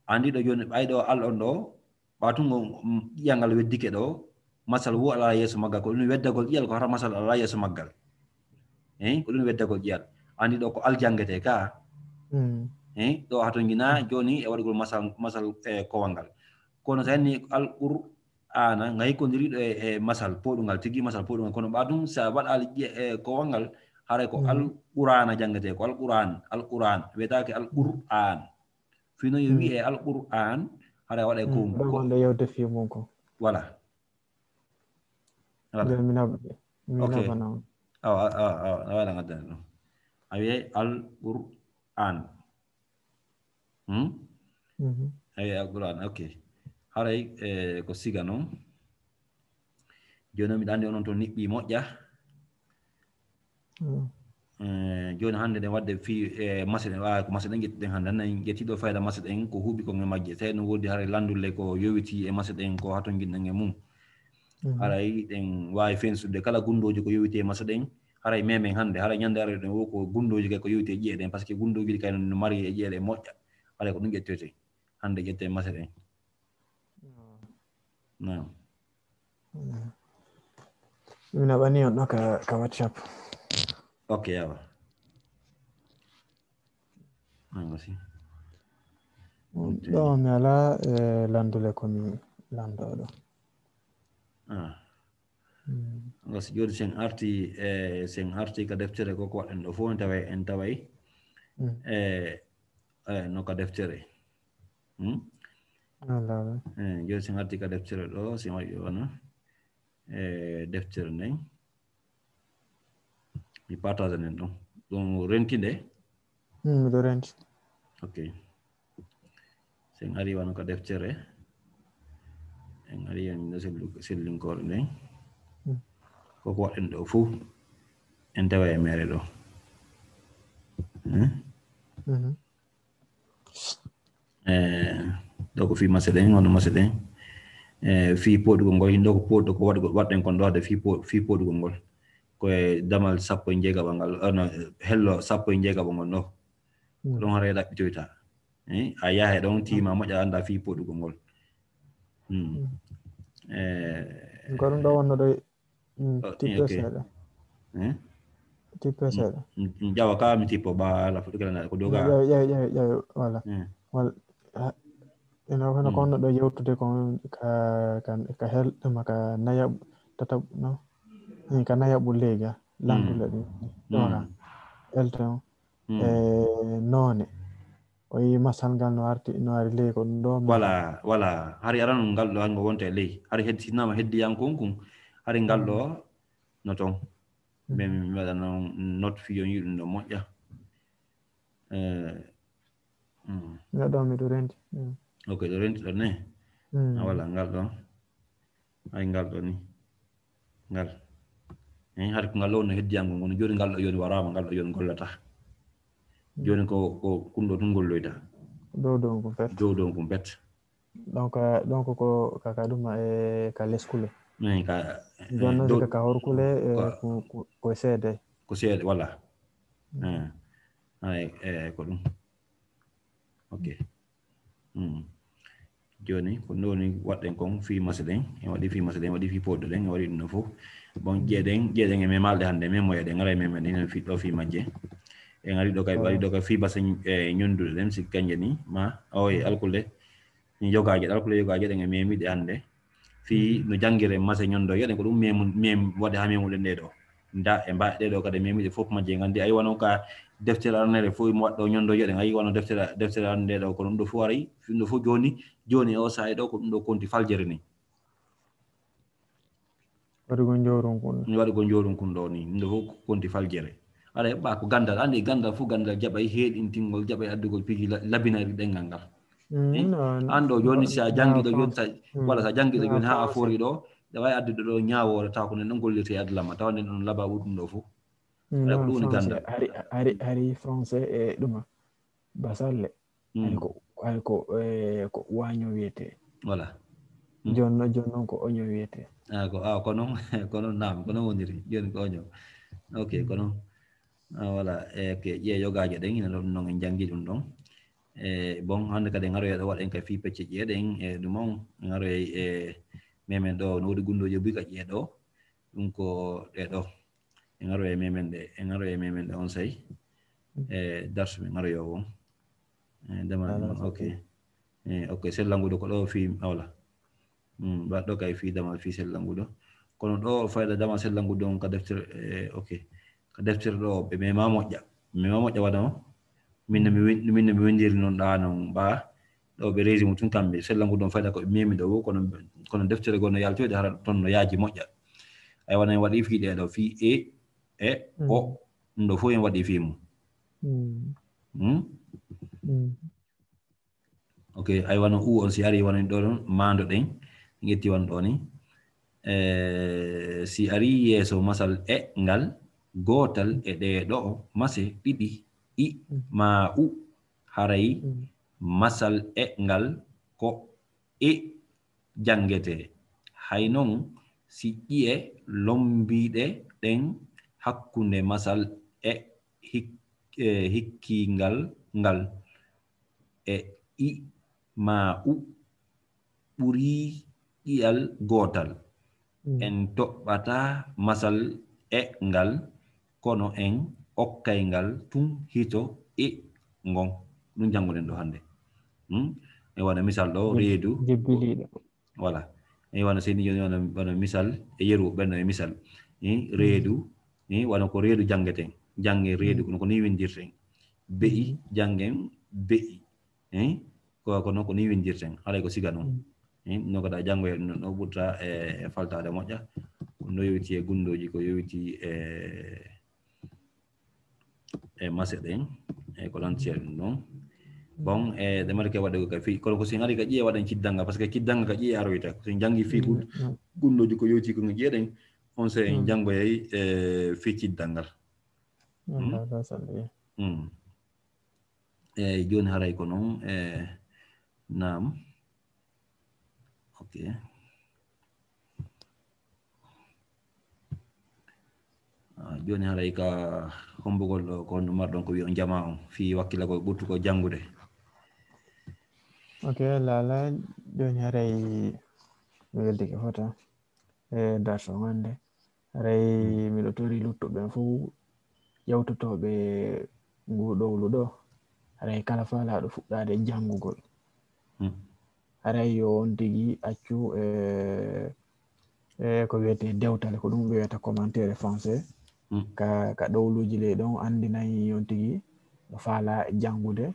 anndi ɗo jooni ɓay ɗo al on ɗo, ɓa tun ngo, mm, ƴiƴal ngal weddike ɗo, masal wo ala yeeso maggal, ko ɗum weddagol ƴiƴal ko hara masal ala yeeso maggal. Eh, ko ɗum weddagol ƴiƴal. Anndi ɗo ko al janngetee ka. Mm. Eh, ɗo hato ngina jooni e waɗugol masal, masal, e kowal ngal. Kono so henni al qur ana, nga hikkondiri ɗo e, e masal pooɗungal, tigi masal pooɗungal. Kono ɓa ɗum, si a waɗaali ƴe-, e kowal ngal, haray ko al qur'ana janngetee, ko al qur'an, al qur'an, wiyetaake al qur'an. Fii noon yo wiye al qur'an, haray waɗa e kowal ngal. Ɗo wonde yewde fii mum ko. Voilà. Voilà. Nde mi nab-, mi Ok. nabana on. Awa, awa, awa, awa, waɗa ngaddan ɗum. A wiyay al qur'an. Hmm? Mhm. Ayi, alquran, ok. Haray, eh, ko siga noon. Jooni noon, miɗa anndi onon to niɓɓi moƴƴa. Mm. Eh, jooni hannde ɗen waɗde fii, eh, mase ɗen, waawi ko mase ɗen ƴettuɗen hannde. Hannde en ƴetti ɗo fayda mase ɗen, ko huuɓi kon e majje. Tawi no woodi haray lanndule ko yowiti e mase ɗen, ko hato njiɗɗen e mum. Mhm. Haray ɗen waawi fensude kala gunndooji ko yowiti e mase ɗen. Haray memen hannde, haray ñannde haray ɗen wo ko gunndooji kay ko yowiti e ƴi'e ɗen, par ce que gunndooji ɗi kay no mari e ƴi'e ɗen moƴƴa. Haray ko ɗum ƴettoyte. Hannde ƴetten mase ɗen. Naam. Mm. Mi naɓani on ɗo ka, ka WhatsApp. Ok, yawa. Nanga si. Mm, ɗo mi ala, eh, lanndule ko mi lanndo ɗo. Ah. Mm. Nanga si jooni sen arti, eh, sen arti ka deftere ko, ko waɗen ɗo fof en taway, en taway. Mm. Eh, eh, no ka deftere. Hmm? Wala, wala. Eh, jooni sen arti ka deftere ɗo, sen waɗi ɗo wona, eh, deftere nden. Mi partage nden ɗum. Ɗum renti nde? Hmm, miɗo renti. Ok. Sen ari wano ka deftere. En ari en ɗo sellu-, sellinkoore nden. Hmm. Ko ko waɗen ɗo fof, en tawa e mere ɗo. Hmm? Mhm. Eh, ɗo ko fii mase ɗen, wano mase ɗen. Eh, fii pooɗugol ngol, hin ɗo ko pooɗ-, ko waɗ-, waɗɗen kon ɗo haade fii po-, fii pooɗugol ngol. Ko e damal sappo e njeegaɓal ngal, ono, hello sappo e njeegaɓal ngol ɗo. Mm. Ko ɗon haray ɗaɓɓitoyta. Eh, a yaha e ɗon, tiima moƴƴa, annda fii pooɗugol ngol. Mm. Mm. Eh, ko ɗum ɗo wonno ɗo. Mm, oh, tippo eh, ok. Seeɗa. Eh? Tippo seeɗa. Mm, mm, jawa ka mi tippo ba la foto kala na ko doga. Ƴeew, ƴeew, ƴeew, ƴeew, wala. Mm. Wala. Ha, ino kono, mm, ko honno ɗo yewtude ko ka, ka, ka hel-, ma ka nayaɓ-, tataɓ-, no? Eh, ka nayaɓu leyga, mm, lanndule ɗum. Mm. Ɗo ka. Elton. Mm. E noone. O yii masal ngal no arti, no ari ley ko ɗum ɗo. Wala, wala. Hari aran ngal ɗo hango wonta e ley. Hari heddi, sinama heddi yankon kun. Hari ngal ɗo, mm, no ton. Mm. Mais mi waɗa noon note fii on yiɗum ɗo moƴƴa. Eh, mm. Miɗo ɗo, miɗo renti. Mm. Ok, ɗo renti ɗo ne? Mm. Ah, wala, ngal ɗo. Ay, ngal ɗo ni. Ngal. Eh, hari ko ngal ɗo no heddi yango ngono. Jooni ngal ɗo yoni waraama, ngal ɗo yoni gollata. Mm. Jooni ko, ko kun ɗo tun golloyta. Dow dow kun pet. Dow dow kun pet. Donc, euh, donc ko ka, ka ɗum e ka leskule. Eh, ka, eh, jooni noon dow, si ka horkule, eh, ko, ko, ko seede. Ko seede, voilà. Mm. Eh, ay, eh, ko ɗum. Ok. Mm. Jooni, ko ɗum woni waɗɗen kon fii mase ɗen. En waɗi fii mase ɗen, en waɗi fii pooɗɗe ɗen, en waɗi ɗum ɗo fof. Bon, mm, ƴeeɗen, ƴeeɗen e memalɗe hannde, memoye ɗen, ara e memoye ɗen, en fii ɗo fii majje. En ari ɗo kay, waɗi ɗo kay fii base, eh, ñonnduɗe ɗen, si kanje ni, ma, oye, mm, alkule. Yogaaje, ɗal ko yogaaje ɗen e memiɗe hannde. Fii, mhm, no janngire mase ñondo, yeɗen ko ɗum memu, mem-, waɗde haa memuɗen nde ɗo. Nda e mba ɗe ɗo kadi memi ɗe fof majje nganndi. Ayi wano ka deftere aranere fof mo waɗɗo ñondo joɗen. Ayi wano deftere, deftere arande ɗo ko ɗum ɗo fof aray. Ɗum ɗo fof joni, joni e o sa'i ɗo ko ɗum ɗo konti faljere ni. Waɗugol njoorunkun. Waɗugol njoorunkun ɗo ni. Ɗum ɗo fof konti faljere. Aɗa heɓa ko gandal. Andi gandal fof gandal jaɓay heɗintingol, jaɓay addugol piiji la-, labinari ɗengal ngal. An ɗo joni si a jangi ɗo joni sa, wala sa jangi ɗo joni ha a fori ɗo, ɗa wawi addude ɗo ñawoore taw ko nen ɗon gollirte e adlamma tawa nden ɗon laba ɓurɗum ɗo fof. Aɗa ko ɗum woni gandal. Hari, hari français e ɗuma basalle. Hari ko, hari ko, eh, ko waño wiyete. Voilà. Joni noon, joni noon ko oño wiyete. Ah, ko, ah, ko noon, ko noon naam, ko noon woniri. Joni ko oño. Ok, ko noon. Ah, voilà. Eh, ok, ƴee yogaaje ɗen, ina ɗon noon en janngi ɗum ɗon. Eh, bon, hannde kadi en aroya ɗo waɗen ka fii pecce ƴee ɗen, e ɗum on, en aroya e memen ɗo, no woodi gunndooji buy ka ƴee ɗo. Ɗum ko ɗe ɗo. En aroya e memen ɗe, en aroya e memen ɗe on say. E darsu men aroya o. Eh, dama ɗum, ok. Eh, ok, sellanguɗo ko ɗo fii, voilà. Hmm, ba ɗo kay fii dama fii sellanguɗo. Kono ɗo fayda dama sellanguɗo on ka deftere, eh, ok. Ka deftere ɗo, ɓe mema moƴƴa. Ɓe mema moƴƴa wada o. Min no mi win-, min no mi windiri noon ɗa noon ba. Ɗo ɓe résumé tun kamɓe. Sellanguɗo on fayda ko ɓe memi ɗo wo, kono, kono deftere goo no yaltoyde hara ɗon no yaaji moƴƴa. Ay wona en waɗi fii ɗe ɗo, fii e, e, o. Ɗum ɗo fof en waɗi fii mum. Hmm? Ok, ay wano u on si ari wano ɗo ɗon, mando ɗen, ƴetti wano ɗo ni. Eh, si ari yeeso masal e ngal, gootal e ɗee ɗo mase ɗiɗi, i, ma u, haray masal e ngal ko e janngete. Hay non si ƴi'e lombiiɗe ɗen hakkunde masal e hik-, e hikkingal ngal, e i ma u ɓuri ƴi'al gootal. En toɓɓata masal e ngal, kono en okkay ngal tun hito e ngon. Ɗum janngoɗen ɗo hannde. Hmm? E wano misal ɗo, reedu. Jebbiliiɗo. Voilà. E wano seni joni wano, wano misal, e yeru ɓenno e misal. Eh, reedu, eh, wano ko reedu janngeten. Janngen reedu, kono ko ni windirten. Be'i, janngen be'i. Eh, ko, kono ko ni windirten. Haray ko siga noon. Eh, no kadi a janngoya ɗum ɗon, ɗo ɓurta e, e faltaade moƴƴa. Ko no yowiti e gunndooji, ko yowiti e, e mase ɗen, e ko lanti e ɗum ɗon. Bon, e ɗe mari ke waɗde ko ka fii, kono ko si en ari ka ƴiye waɗen ciddanga, parce que ciddanga ka ƴiye aroyta. Ko si en janngi fii gun-, gunndooji ko yowiti ko ƴiye ɗen, on se en janngoyay, e, fii ciddal ngal. Hmm. Eyyi, jooni haray ko noon, e, naam. Ok. Ah, jooni haray ka hombugol ɗo ko honno marɗon ko wi'on jamaa on fii wakkilagol ɓurtugol janngude. Ok, Lala, jooni haray mi weltike fota. E darso on hannde. Haray miɗo tori luttuɓe ɓen fof ƴawtotooɓe ngu ɗowlu ɗo. Haray kala faalaaɗo fuɗɗaade janngugol. Hmm. Haray yo on tigi accu, e, e, ko wiyetee dewtale, ko ɗum ɓe wiyata commentaire e français. Hmm. Ka, ka ɗowluuji ley ɗon anndinay on tigi no faalaa janngude.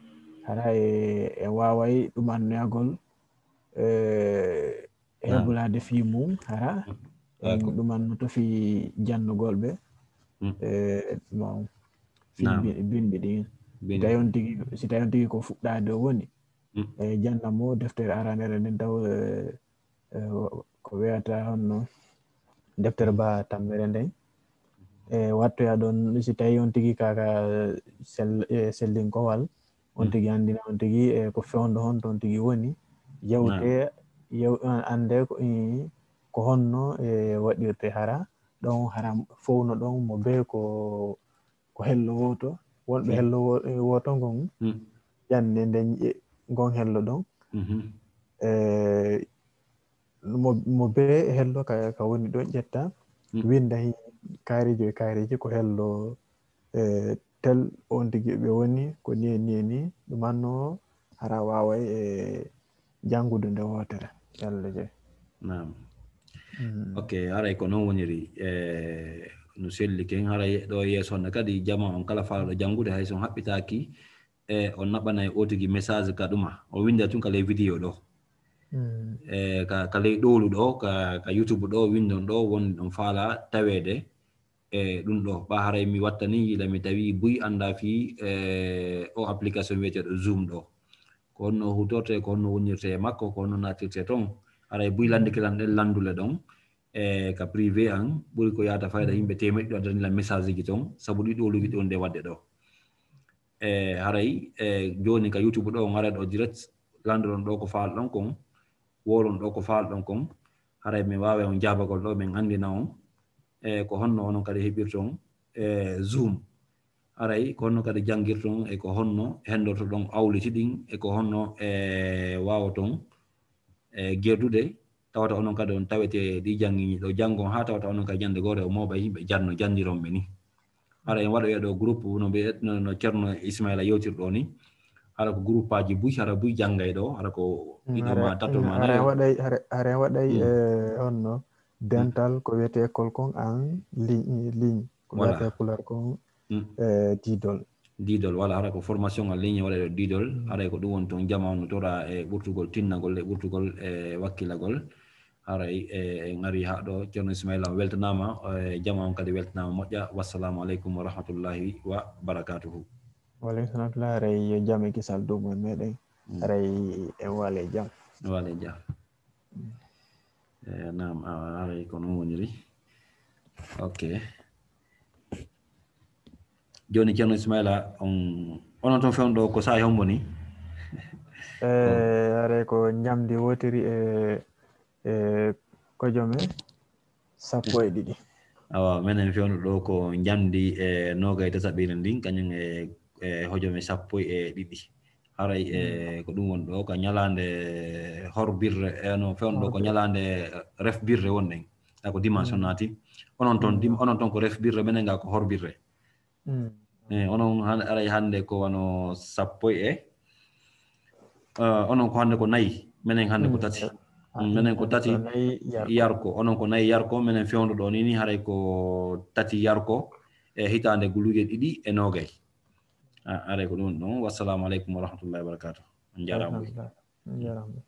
Haray e, e waaway ɗumannoyagol, e, heblaade fii mum, hara en ɗumannoto fii jannugol ɓe. Hmm. E, bon, fii bi-, binndi ɗin. Si tawi on tigi, si tawi on tigi ko fuɗɗaade o woni, e, janna mo deftere aranere nden taw, e, e, ko wiyata honno deftere ba tammere nden. E, wattoya ɗon, si tawi on tigi ka, ka sell-, e, sellinkowal, on tigi anndina on tigi, e, ko fewndo honto on tigi woni. Yewte, yew-, an-, annde ko, i, ko honno, e, waɗirte hara. Ɗon hara fowno ɗon mo bee ko, ko hello wooto. Wonɓe hello wo-, e, wooto ngon. Jannde nden, e, ngon hello ɗon. E, mo, mo bee hello ka, ka woni ɗon ƴetta. Winda heen kaareeji e kaareeji ko hello, e, tel on tigi ɓe woni ko ni e ni e ni. Ɗum anno hara waaway e janngude nde wootere. Yalla jey. Naam. Mm. Ok, haray ko noon woniri. E, no selli ken. Haray ɗo yeeso hannde kadi jama on kala faalɗo janngude, hay so on haɓɓitaaki, e on naɓanay o tigi message ka ɗuma. O winnda tun ka ley vidéo ɗo. E ka, ka ley ɗowlu ɗo, ka, ka YouTube ɗo, winndon ɗo, won ɗon faala taweede. E ɗum ɗo, ɓa haray mi wattani, yila mi tawi buy annda fii, e, o application wiyeteeɗo Zoom ɗo. Ko honno hutorte, ko honno wonirte e makko, ko honno natirte ton. Haray buy lanndike lan ɗen lanndule ɗon. E ka privé an, ɓuri ko yaata fayda yimɓe teemeɗɗe ɗo addani lan message ji ton, sabu ɗi ɗowluji ɗon nde waɗde ɗo. E haray, e jooni ka YouTube ɗo, on ara ɗo direct, lanndon ɗo ko faalɗon kon, woolon ɗo ko faalɗon kon. Haray min waawa on jaabagol ɗo, min anndina on, e ko honno onon kadi heɓirton, e Zoom. Haray ko honno kadi janngirton, e ko honno henndortoɗon awliti ɗin, e ko honno, e waawoton, e gerdude, tawata onon kadi on tawete ɗi janngi ɗo janngon, haa tawata onon kadi ñannde goore o mooɓa yimɓe janno janndiron ɓe ni. Hara en waɗoya ɗo groupe no ɓe, no, no Ceerno Ismaila yewtir ɗo ni. Hara ko groupeaji buy, hara buy janngay ɗo, hara ko ɗiɗo ma tato ma hara en nayo. Waɗay, hara, hara en waɗay, Mm. eh, honno dental ko wiyetee école kon en ligne, ligne. Ko Voilà. Wiyetee pular kon, Mm. eh, diidol. Diidol, voilà, hara ko formation en ligne waɗay ɗo diidol. Mm. Haray ko ɗum woni toon jama on no tora e ɓurtugol tinnagol e ɓurtugol e wakkilagol. Haray, e, en ari haa ɗo, Ceerno Ismaila, on weltanaama, e, jama on kadi weltanaama moƴƴa. Wassalamu aleykum wa rahmatullahi wa barakatuhu. Wa aleykum salam wa rahmatullahi. Haray yo jam e kisal duumo e meɗen. Mm. Haray en waale jam. Waale jam. Mm. E, naam, a, haray ko noon woniri. Ok. Jooni, Ceerno Ismaila, on, onon toon fewndo ɗo ko saa'i hombo ni? E, haray ko njamndi wootiri e, e kojome sappo e ɗiɗi. Awa, menen fewndo ɗo ko njamndi e noogay tataɓire ndin, kañum e, e hojome sappo e ɗiɗi. Haray, e, Mm. ko ɗum woni ɗo, ka ñalaande horbirre, e, no fewndo ɗo ko Horbirre. Ñalaande refbirre wonɗen. A ko dimanche on Mm. naati. Onon toon, dim-, Mm. onon toon ko refbirre, menen ga ko horbirre. Mm. E, onon han-, aray hannde ko wano sappo e, e, onon ko hannde ko nayi, menen hannde ko Mm. tati. Ah, Mm, menen ko tati ko nayi yarko. Yarko, onon ko nayi yarko, menen fewndo ɗo ni, ni haray ko tati yarko e hitaande guluuje ɗiɗi e noogay. A, aray ko ɗum ɗon. Wassalamu aleykum wa rahmatullahi wa barakatuh. On njaaraama. Alhamdulillah. On njaaraama.